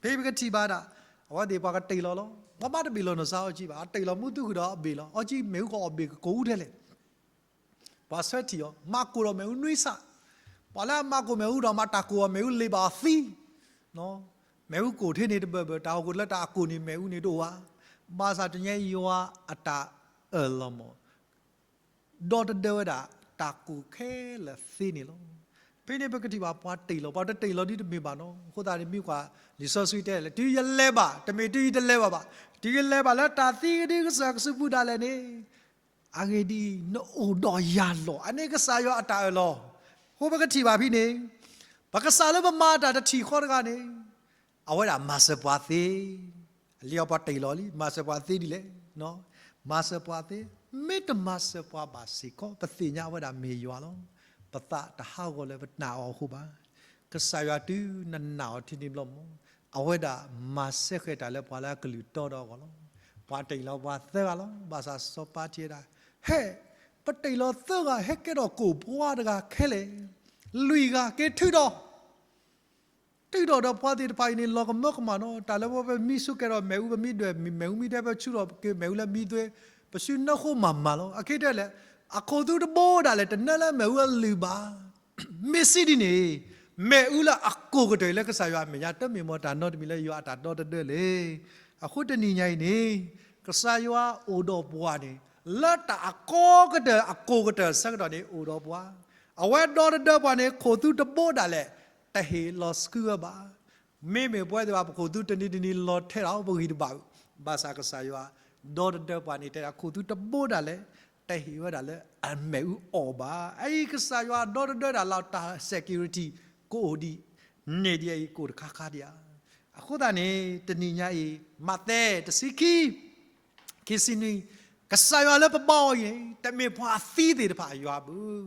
ဖဲပကထံၣ်ဘၣ်ဒၣ် အဝဲသ့ၣ်ပှၤကတ့ၢ်လီၤလီၤ. ပှၤမ့ၢ်တဘ့ၣ်လီၤနီၢ်စါအီကၠံဘၣ်, အတ့ၢ်လီၤမူသူဃုာ်ဒီးအဘ့ၣ်လီၤ. အီကၠံမ့ၣ်အူကအီၣ်ဘ့ၣ်ကကိၢ်အူထဲလဲၣ် ပှၤဆၢထံၣ်အီၤ, မၤကိၢ်ဒီးမ့ၣ်အူနွံစး, ပှၤလၢအမၤကိၢ်မ့ၣ်အူဒီးမၤတၢ်ကိၢ်အီၤမ့ၣ်အူလ့ၤဘၣ်အီၤသံ, မ့ၣ်အူကိၢ်ထဲန့ၣ်တဘၢၣ်ဘၢၣ်, တၢ်ဟီၣ်ခိၣ်လၢတၢ်အကိၢ်န့ၣ်မ့ၣ်အူန့ၣ်တအိၣ်ဧါ. ဘၣ်ဆၣ်တနံၤညါယွၤအတၢ်အၢၣ်လီၤမး ဒီတဒၢဝဲဒၣ် တၢ်ကိၢ်ခဲလၢာ်သ့န့ၣ်လီၤ. ဖဲန့ၣ်ပကထံၣ်ဘၣ်ပှၤတ့ၢ်လီၤ, ပှၤတတ့ၢ်လီၤဒ်တမ့ၢ်ဘၣ်နီၤ. အဃိသတးန့ၣ်မ့ၢ်ကွၢ် လံာ်စီဆှံတဲလဲၣ်, တုၤယလဲၤဘၣ် တမ့ၢ်တုၤယတလဲၤဘၣ်ဘၣ်, တုၤယလဲၤဘၣ်လၢတၢ်သံကဒုကစၢၢ်ကစုပူၤဒၣ်လဲာ်န့ၣ်, အဂ့ၢ်ဒ်အံၤ, နအိၣ်ဒီးယၤလီၤ. အန့ၣ်ကစၢ်ယွၤအတၢ်အၢၣ်လီၤ. အဃိပကထံၣ်ဘၣ်ဖဲန့ၣ်, ပကစၢ်လၢပမၤတၢ်တထံၣ်ဃီတဂၤန့ၣ် အဝဲဒၣ်မၤစၢၤပှၤသ့, အလံာ်အီၤပှၤတ့ၢ်လီၤလံ, မၤစၢၤပှၤသ့ဒ်လဲၣ်, မၤစၢၤပှၤသ့, မ့ၢ်တမၤစၢၤပှၤဘၣ်စ့ၢ်ကီး, ပသ့ၣ်ညါဝဲဒၣ်မ့ၢ်ယွၤလီၤ. ပသးတဟးဂီၤလၢပနာ်အီၤအဃိဘၣ်. ကစၢ်ယွၤတုၤနနာ်အီၤထံနံၤဘျီမး, အဝဲဒၣ်မၤစဲဃဲၤတၢ်လၢပှၤလၢအကလုၢ်တီဒီးအဂီၢ်လီၤ. ပှၤတ့ၢ်လီၤပှၤသၢဂၤလီၤ. ဘၣ်ဆၣ်စီၤပၤထံၣ်ဝဲဒၣ်, ဟဲ, ပတ့ၢ်လီၤသၢဂၤ ဟဲကဲထီၣ်ကိၣ်ပှၤတဂၤခဲလၢာ်, လွံၢ်ဂၤက့ၤထုးထီၣ် ထုးထီၣ်ဒီးပှၤသ့ၣ်တဖၣ်အံၤန့ၣ် လီၤကမၢကမၣ်နီၤ. တၢ်လၢပဝဲပမံဆူၣ်ကဲထီၣ်မ့ၣ်အူ ပမံဒွဲၣ်မ့ၣ်အူမံဒွဲၣ် ပဆူၣ်ထီၣ်က့ၤမ့ၣ်အူလၢမံသွဲ, ပစုနၢဃိမၤမၤလီၤ. အခဲတဲလဲၣ်, အခိၣ်သူတဘိဒၣ်လဲာ် တနၢလၢမ့ၣ်အူအလုၢ်ဘၣ်. မ့ၢ်စံးဒ်န့ၣ်, မ့ၣ်အူလၢအကိၢ်ကတၢၢ်လၢကစၢ်ယွၤအမဲာ်ညါ တမ့ၢ်မ့ၢ်တၢ်နီတမံၤလၢယွၤအတၢ်ဒီတဒၢလၢၤ. အဃိတနံၤညါအံၤန့ၣ်, ကစၢ်ယွၤအိၣ်ဒီးပှၤန့ၣ်, လၢတၢ်အကီကတၢၢ်အကိၢ်ကတၢၢ်ဆၢကတီၢ်န့ၣ်အိၣ်ဒီးပှၤ, အဝဲဒီတဒၢပှၤန့ၣ် ခိၣ်သူတဘိဒၣ်လဲာ် တဟ့ၣ်လီၤဆှုဝဲဘၣ်. မ့မ့ၢ်ပဝဲသ့ၣ်တဖၣ် ပခိၣ်သူတနံၤတနံၤလီၤထဲဒၣ် ပဂံၢ်တဘၣ်, ဘၣ်ဆၣ်ကစၢ်ယွၤ ဒီတဒၢပှၤန့ၣ် တဲဒၣ်ခိၣ်သူတဘိဒၣ်လဲာ် တဟ့ၣ်ဝဲဒၣ်လၢအမ့ၣ်အူအီၣ်ဘၣ်. အအံၤကစၢ်ယွၤဒီတဒၢဒၣ်လၢတၢ် security ကအိၣ်ဒံး, န့ၢ်ဒံးအံၤ ကအိၣ်တခါခါဒံးဧါ. အဃိသတးန့ၣ် တနံၤညါအံၤ မးသဲတဆံခံ ခံဆံနွံ, ကစၢ်ယွၤလၢပဘါအီၤအံၤန့ၣ် တမ့ၢ်ပှၤအသံသ့ၣ်တဖၣ်အယွၤဘၣ်,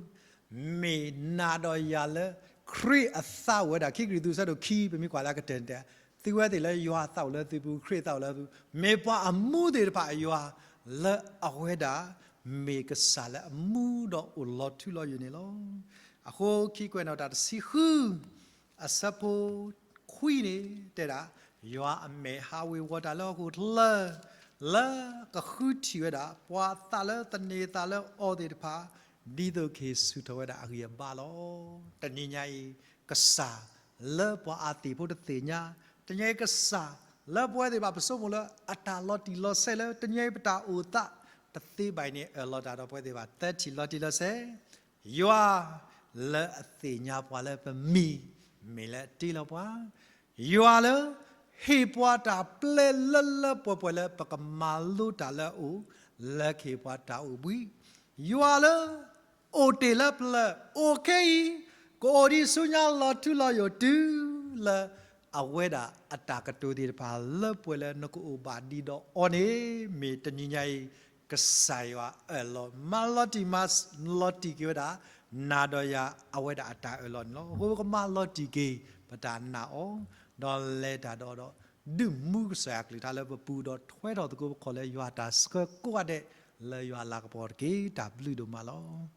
မ့ၢ်နၤဒီးယၤလၢခရံာ်အသးအိၣ်ဝဲဒၣ်, ခံကရံၣ်သူး ဆၢဒိၣ်ခံ ပမ့ၢ်ကွၢ်လၢအကတၢၢ်န့ၣ်တဲ, သုဝဲသ့ၣ်လၢယွၤအသးအိၣ်လၢသုပူၤ ခရံာ်အသးအိၣ်လၢသု, မ့ၢ်ပှၤအမူသ့ၣ်တဖၣ်အယွၤ လၢအဝဲဒၣ်မ့ၢ်ကစၢ်လၢအမူဒီးအိၣ်လီၤထူလီၤယိာ်န့ၣ်လီၤ. အဃိခံကွဲးနီၣ်တၢ်တဆံဃု အဆၢဖိခွံန့ၣ် တဲဒၣ်, ယွၤအမဲာ်ဟးဝ့ၤဝီၤတၢ်လၢဟီၣ်ခိၣ်ချၢ, လၢကဃုထံၣ်ဝဲဒၣ် ပှၤသးလၢသန့ၤသးလၢအီၤသ့ၣ်တဖၣ်, ဒ်သိးကဟ့ၣ်ဆူၣ်ထီၣ်ဝဲဒၣ်အဂံၢ်အဘါလီၤ. တနံၤညါအံၤ ကစၢ်လၢပှၤအါသ့ၣ်ဖိတသ့ၣ်ညါ, တနံၤအံၤကစၢ်လၢပဝဲသ့ၣ်တဖၣ်ပဆိကမိၣ်လၢအတၢ်လီၤတံၢ်လီၤဆဲးလၢ တနံၤအံၤပတၢ်အိၣ်သး တသ့ဘၣ်အံၤန့ၣ် အၢၣ်လီၤတၢ်ဒီးပဝဲသ့ၣ်တဖၣ် သၢထံၣ်လီၤတံၢ်လီၤဆဲး, ယွၤလၢအသ့ၣ်ညါပှၤလၢပမံၤ, မ့ၢ်လၢအတ့လီၤပှၤ, ယွၤလၢ ဟ့ၣ်ပှၤတၢ်ပျဲလၢလၢပှဲၤပှဲၤလၢပကမၤလိတၢ်လၢအအိၣ်, လၢကဟ့ၣ်ပှၤတၢ်အိၣ်ဘှံး, ယွၤလၢ အိၣ်တ့ၢ်လၢပျၢၤအိၣ်ခဲအံၤ, ကအိၣ်ဒံးဆူညါလီၤထူလီၤယိာ်တုၤလၢ အဝဲဒၣ်အတၢ်ကတိၤသ့ၣ်တဖၣ်လၢပှဲၤလၢနကအိၣ်ဘၣ်ဒံးဒီးအီၤန့ၣ်, မ့ၢ်တနံၤညါအံၤ ကစၢ်ယွၤအၢၣ်လီၤမၤလီၤတံၢ်မၤလီၤတံၢ်က့ၤဝဲဒၣ် နၤဒီးယၤအဝဲဒၣ်အတၢ်အၢၣ်လီၤန့ၣ်လီၤ. အဃိပကမၤလီၤတံၢ်က့ၤ ပတၢ်နာ်အီၤ, ဒီးလဲၤတၢ်ဒီးဒီး ဒုးမူကစၢ်ယွၤအကလုၢ်ကထါလၢပပူၤ ဒီးထွဲထီၣ်သကိးပခီၣ်လၢယွၤအတၢ်ဆှၢကိးဂၤဒဲး လၢယွၤအလၤကပီၤတက့ၢ်. တၢ်ဘျုးဒိၣ်မးလီၤ.